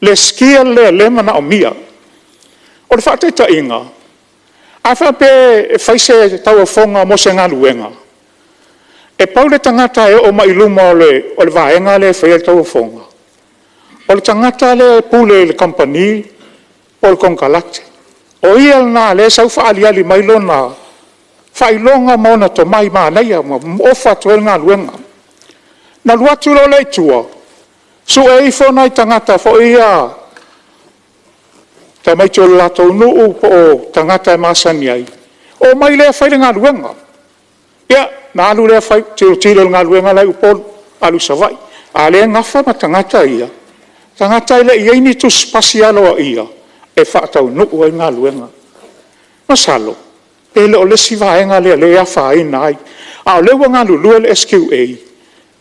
le skill lea o lea e manaomia. O le faataitaiga, a faapea e fai se tauofoga mo se galuega, e pau le tagata e oo mai i luma o le vaega lea e faia le tauofoga, o le tagata lea e pule i le kamupani po o le konekarate. O ia lena o lea e sau faaaliali mai lona faailoga ma ona tomai manaia ma ofa atu ai le galuega. Ona alu atu loa lea i tua, sue ifo nai tagata foi ia tamaiti o le latou nuu po o tagata e masani ai, omai lea fai le galuega. Ia, ona alu lea fai, tilotilo i le galuega la e i Upolu, alu i Savaii, a o lea e nafa ma tagata ia, tagata e le i i ai ni tusipasi aloaia e faataunuu ai le galuega. Masalo pe le o le isi vaega lea o lea e afaina ai, a o lea ua galulue le SQA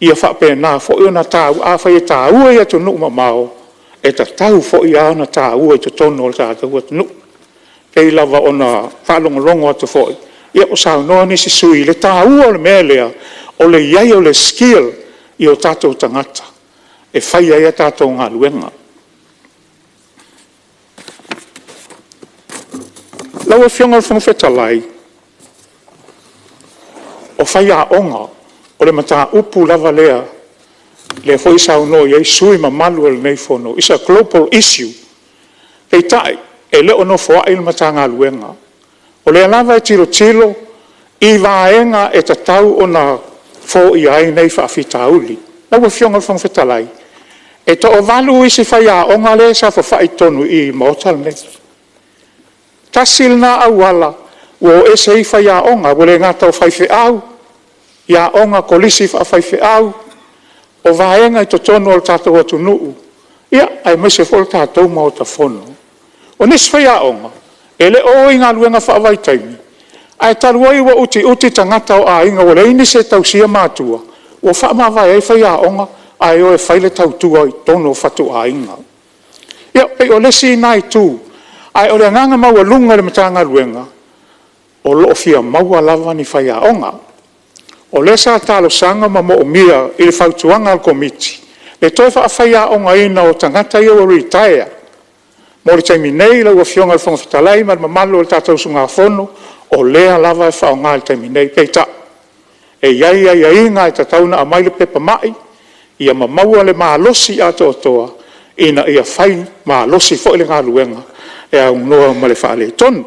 ia faapena foi ona taua. Afai e taua i atunuu mamao, e tatau foi la ona taua i totonu o le tatou atunuu. E pei lava ona faalogologo atu foi o saunoa nisi sui usufono i le taua o le mea lea, o le i ai o le skill i o tatou tagata e fai ai a tatou galuega. Lau Afioga i le Fofoga Fetalai, o faiaoga, o le mataupu lava lea o lea foi e saunoa i ai sui usufono mamalu o lenei Fono, it's a global issue. Peitai, e le o nofoai le Matagaluega, o lea lava e tilotilo i vaega e tatau ona foia ai nei faafitauli. Lau Afioga i le Fofoga Fetalai, e toavalu isi faiaoga lea e saofafai i totonu i i i le Maota lenei. Tasi lena auala ua o ese ai faiaoga, ua le gata o faifeau, i aoga kolisi faafaifeau, o vaega i totonu o le tatou atunuu, aemaise foi o le tatou Maota Fono. O nisi faiaoga, e le o o i galuega faavaitaimi, ae talu ai ua utiuti tagata o aiga ua leai nisi e tausia matua, ua faamavae ai faiaoga ae o e fai le tautua i totonu o fatuaiga. Ia, pei o le isi lena itu, ae o le agaga maualuga i le Matagaluega, o lo o fia maua lava ni faiaoga. O lea sa talosaga ma moomia i le fautuaga a le Komiti le toe faafaiaogaina o tagata ia ua retire. Mo le taimi nei lau Afioga i le Fofoga Fetalai ma le mamalu o le tatou usugafono, o lea lava e faaaoga i le taimi nei. Peitai, e i ai aiaiga e tatau ona aumai le pepa mai ma maua le malosi atoatoa ina ia fai malosi foi le galuega e aunoa ma le faaletonu.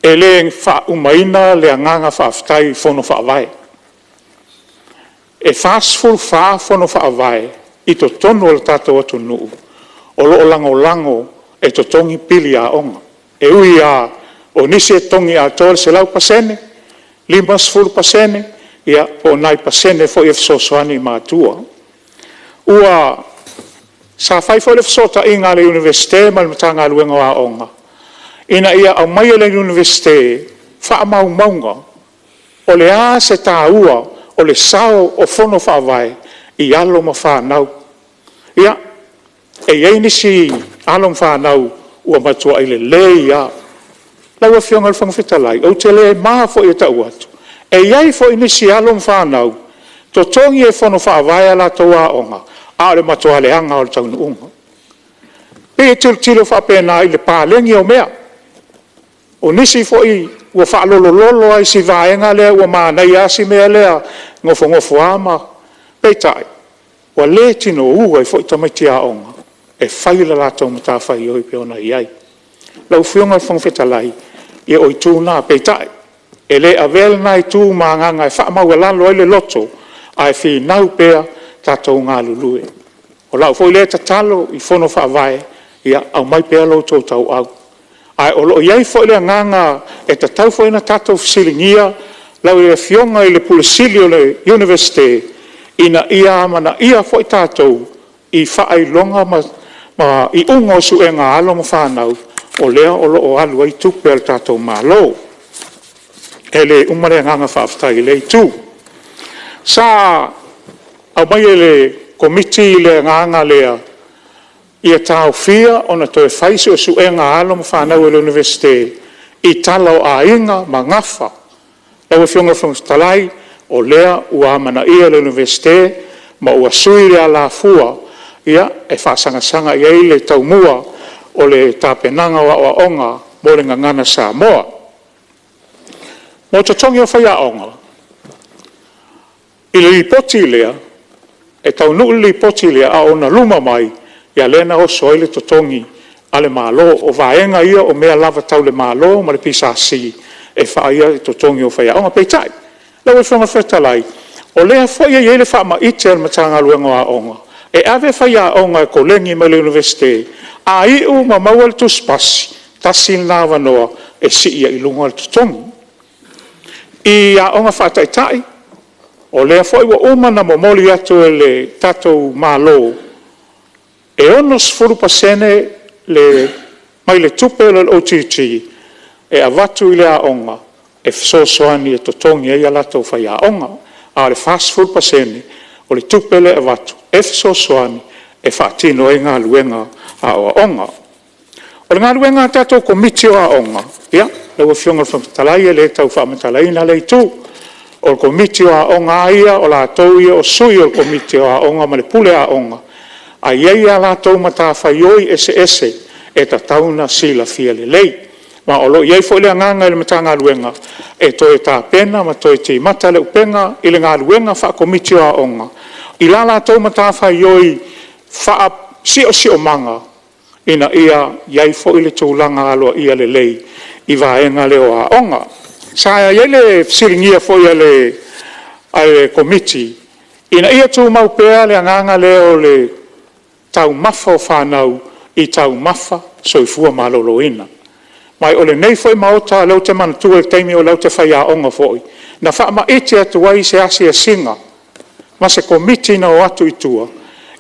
E le faaumaina le agaga faafetai i Fono Faavae. E 44 Fono Faavae i totonu o le tatou atunuu o lo o lagolago e totogi pili aoga. E ui lava o nisi e totogi atoa le 100%, 50% ia po o nai pasene foi e fesoasoani i matua. Ua Sa fai foi le fesootaiga a le Iunivesite ma le Matagaluega o Aoga, ina ia aumaia e le Iunivesite faamaumauga, o le a se taua o le sao o Fono Faavae i alo ma fanau. Ia, e i ai nisi alo ma fanau ua matuai lelei lava. Lau Afioga i le Fofoga Fetalai, ou te le ma foi e tau atu, e i ai foi nisi alo ma fanau, totogi e Fono Faavae a latou aoga, a o le matua leaga lava o le taunuuga. E pei e tilotilo faapena i le paleni o mea. O nisi foi ua faalolololo lava i si vaega lea ua manaia lava si mea lea, e nofonofo lava ma… Peitai, ua le tinou ai foi tamaiti aoga e fai le latou matafaioi e pei ona i ai. Lau Afioga i le Fofoga Fetalai, ia o itu na, peitai, e le avea lena itu ma agaga e faamaualalo ai le loto, ae finau pea tatou galulue. O lau foi lea tatalo i Fono Faavae, ia aumai pea lo outou tauau. Ae o lo o i ai foi le agaga e tatau foi ona tatou fesiligia lau Afioga i le Ofisa Sili o le Iunivesite, ina ia amanaia foi tatou i faailoga ma iuga o suega a alo ma fanau o lea o lo o alu ai tupe a le tatou Malo. E le uma le agaga faafetai i lea itu. Sa aumai e le Komiti le agaga lea, ia taofia ona toe fai suesuega a alo ma fanau a le Iunivesite i tala o aiga ma gafa. Lau Afioga i le Fofoga Fetalai, o lea ua amanaia le Iunivesite ma ua sui le alafua e faasagasaga i ai le taumua o le tapenaga o aoaoga mo le Gagana Samoa. Mo totogi o faiaoga, i le lipoti lea, e taunuu le lipoti lea a o ona luma mai, lea na oso ai le totogi a le Malo. O vaega ia o mea lava tau le Malo ma le PSC e fai ai totogi o faiaoga. Peitai lau Afioga i le Fofoga Fetalai, o lea foi e i ai le faamaite a le Matagaluega o Aoga, e ave faiaoga e koleni mai le Iunivesite, a iu ma maua le tusipasi, tasi lena avanoa e sii ai i luga le totogi. I aoga faataitai, o lea foi ua uma ona momoli atu e le tatou Malo, e 60% mai le tupe lea o le OGG e avatu i le aoga e fesoasoani e totogi ai a latou faiaoga, a o le 40% o le tupe lea e avatu e fesoasoani e faatino ai galuega a aoaoga. O le galuega a tatou Komiti o Aoga, lau Afioga i le Fofoga Fetalai e le tau faamatalaina lea itu. O le Komiti o Aoga lava ia, o latou ia o sui o le Komiti o Aoga ma le Pule Aoga, ae i ai a latou matafaioi eseese e tatau ona silafia lelei. Ma o lo o i ai foi le agaga i le Matagaluega e toe tapena ma toe timata le upega i le galuega faa-Komiti o Aoga i la latou matafaioi faa-siosiomaga, ina ia i ai foi le tulaga aloaia lelei i vaega lea o aoga. Sa i ai le fesiligia foi e le Komiti ina ia tumau pea le agaga lea o le taumafa o fanau i taumafa soifua maloloina. Ma o lenei foi Maota o lea ou te manatua i le taimi o ou faiaoga foi, na faamaite atu ai se asiasiga ma se Komiti na o atu i tua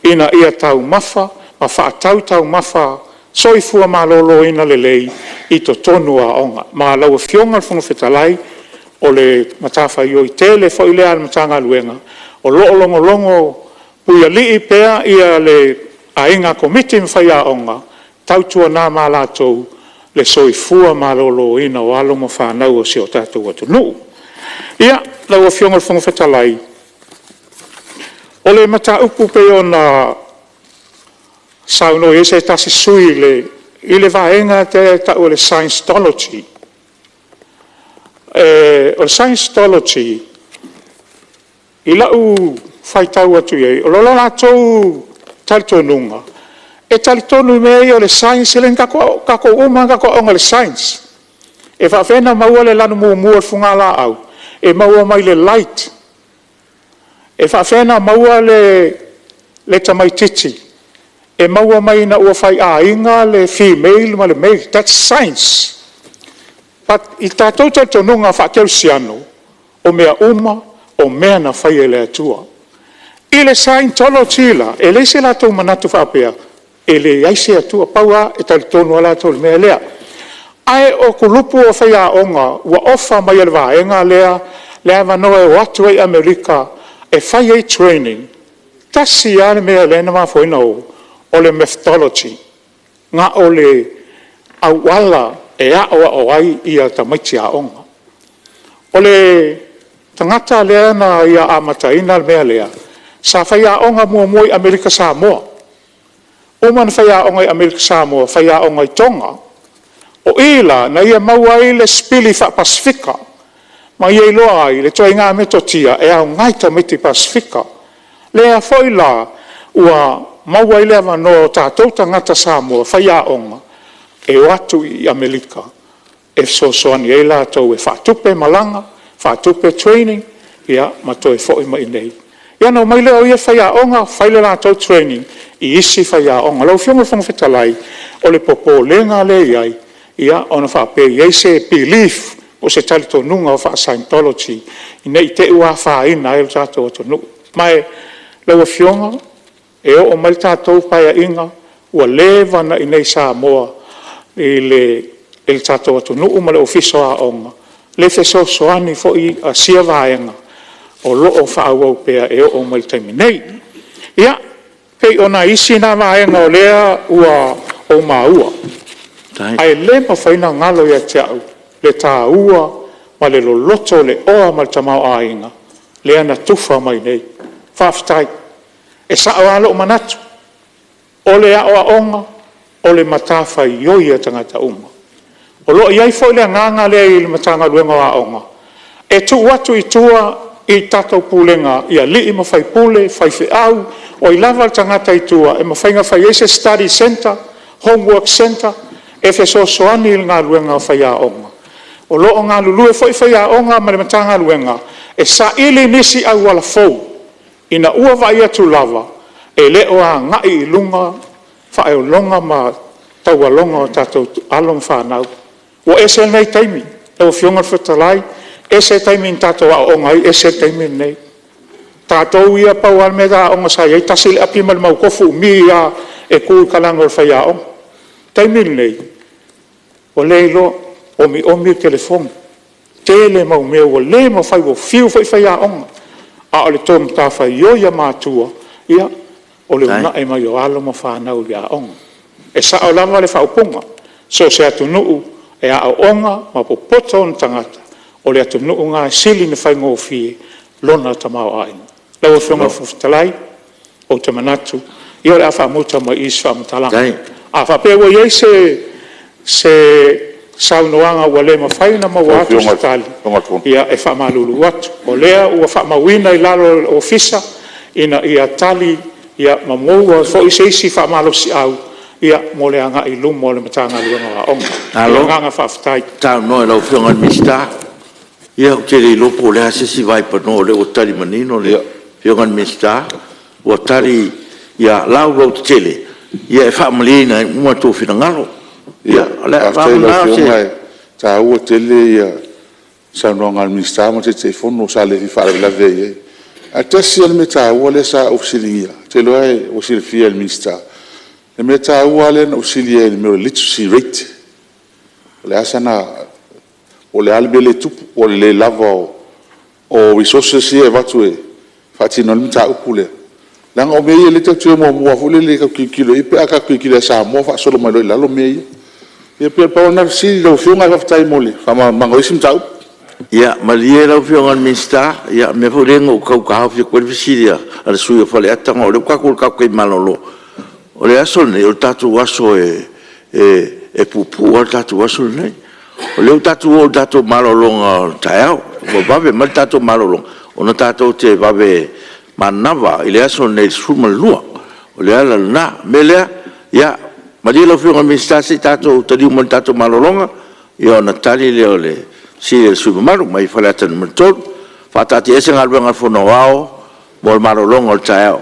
ina ia taumafa ma faatau taumafa soifua maloloina lelei i totonu o aoga. Ma lau Afioga i le Fofoga Fetalai, o le matafaioi tele foi lea a le Matagaluega, o lo o logologo puialii pea le aiga Komiti ma faiaoga, tautuana ma latou le soifua maloloina o alo ma fanau a si o tatou atunuu. Ia, lau Afioga i le Fofoga Fetalai, o le mataupu pei ona saunoa i ai se tasi sui usufono i le vaega lea e tau o le Scientology. O le Scientology i lau faitau atu i ai, o lo latou talitonuga, e talitonu i mea ia o le science, o tatou uma lava na tatou aooga i le science. E faapefea ona maua le lanu mumu o le fugalaau? E maua mai le light. E faapefea ona maua le tamaitiiti? E maua mai ina ua faiaiga le female ma le male, that's science. But i le tatou talitonuga faakerisiano, o mea uma o mea na faia e le Atua. I le Scientology la, e leai so latou manatu faapea E leai se Atua, pau lava e talitonu lava latou i le mea lea. Ae o kulupu o faiaoga ua ofa mai e le vaega lea le avanoa e o atu ai i Amerika e fai ai trainings, e tasi lava le mea lea na mafua ai ona o, o le methodology, na o le auala e aoao ai tamaiti aoga. O le tagata lea na ia amataina le mea lea, sa faiaoga muamua i Amerika Samoa. Uma ona faiaoga i Amerika Samoa, faiaoga i Toga. O i la na ia maua ai le sipili faa-Pasefika ma ia iloa ai le ituaiga metotia e aoga i tamaiti Pasefika. Lea foi la ua maua ai le avanoa o tatou tagata Samoa faiaoga e o atu i Amerika e fesoasoani ai latou e faatupe malaga, faatupe trainings ma toe foi mai i inei. Ia ona omai lea o ia faiaoga fai le latou training i isi faiaoga. Lau Afioga i le Fofoga Fetalai, o le popolega lea e i ai, ona faapea e i ai se belief po o se talitonuga faa-Scientology ne i te i ua afaina ai lo tatou atunuu. Ma lau Afioga, e oo mai le tatou Paeaiga, ua leva ona i inei i Samoa i le tatou atunuu ma le Ofisa o Aoga le fesoasoani foi a sia vaega o lo o faaauau pea e oo mai i le taimi nei. Ia, pei o nai isi na vaega o lea ua ou maua, ae le mafai ona galo ia te au le taua ma le loloto o le oa ma le tamaoaiga lea na tufa mai nei. Faafetai. E sao lava lou manatu, o le aoaoga o le matafaioi a tagata uma. O lo o i ai foi le agaga lea i le Matagaluega o Aoga, e tuu atu i tua i tatou pulega i alii ma faipule, faifeau, o ai lava le tagata i tua e mafai ona fai ai se study centre, homework centre e fesoasoani i le galuega a faiaoga. O lo o galulue foi faiaoga ma le Matagaluega e saili nisi auala fou ina ua vaai atu lava e le o agai i luga faailoga ma taualoga o tatou alo ma fanau. Ua ese lenei taimi lau Afioga i le Fofoga Fetalai, ese le taimi na tatou aooga ai ese le taimi lenei. O tatou ia pau lava le mea aoga sa i ai, tasi le api ma le manutofu umi lava e tu i le talaane o le faiaoga. O le taimi lenei, ua le iloa, omiomi le telefoni, tele mau mea ua le mafai, ua fiu foi faiaoga, a o le tou matafaioi a matua, ia, o le uunai mai o alo ma fanau i aoga. E sao lava le faaupuga, so o se atunuu e aooga ma popoto ona tagata, o le atunuu lena e sili ona faigofie lona tamaoaiga. Lau Afioga i le Fofoga Fetalai, ou te manatu, ia o le a faamuta mai i i se faamatalaga. A faapea ua i ai se saunoaga ua le mafai ona maua atu se tali, ia e faamalulu atu, o lea ua faamauina i lalo o le Ofisa ina ia tali ma maua foi se isi faamalosiau mo le agai i luma o le Matagaluega o Aoga. Ma le agaga faafetai. Malo saunoa i lau Afioga i le Minisita. Ia ou te le iloa po o le a se isi vaipanoa o lea ua tali manino le Afioga i le Minisita, ua tali laulauatetele e faamalieina ai uma outou finagalo. Faafetai i lau Afioga, e taua tele saunoaga a le Minisita ma le Taitaifono, sa le fia faalavelave i ai. Ae tasi lava le mea taua lea sa ou fesiligia, ou te iloa ua silafia e le Minisita, le mea taua lava lea na ou fesili ai i le mea o le literacy rate. Po o le a le mea lea e tupu, po o le le lava o resources ia e avatu e faatino ai le mataupu lea. Leaga o mea ia o lea tatou te o muamua lava foi lele tatou te tilotilo i ai pe a tatou tilotilo ia Samoa faasolo mai loa i lalo mea ia. Ia pei na pau lava lena o le fesili lau Afioga ae faafetai mo le faamalamalamaga o isi mataupu. Ia malie lau Afioga i le Minisita, o le mea foi lea na ou tau taofi atu ai le fesili a le sui usufono mo Faleata, ona o lea ua tatou oo i le tatou taimi malolo. O le aso lenei, o le tatou aso e puupuu lava le tatou aso lenei. O lea ua tatou oo i le tatou malologa o le taeao, ua vave mai le tatou malologa, ona tatou te vave manava i le aso lenei i le 12:00. O le ala lena. O le mea lea, ia malie lau Afioga i le Minisita se i tatou taliu mai i le tatou malologa ona tali lea o le fesili a le sui usufono mamalu mai Faleata 3. E faataatiaese Galuega a le Fono Aoao mo le malologa o le taeao.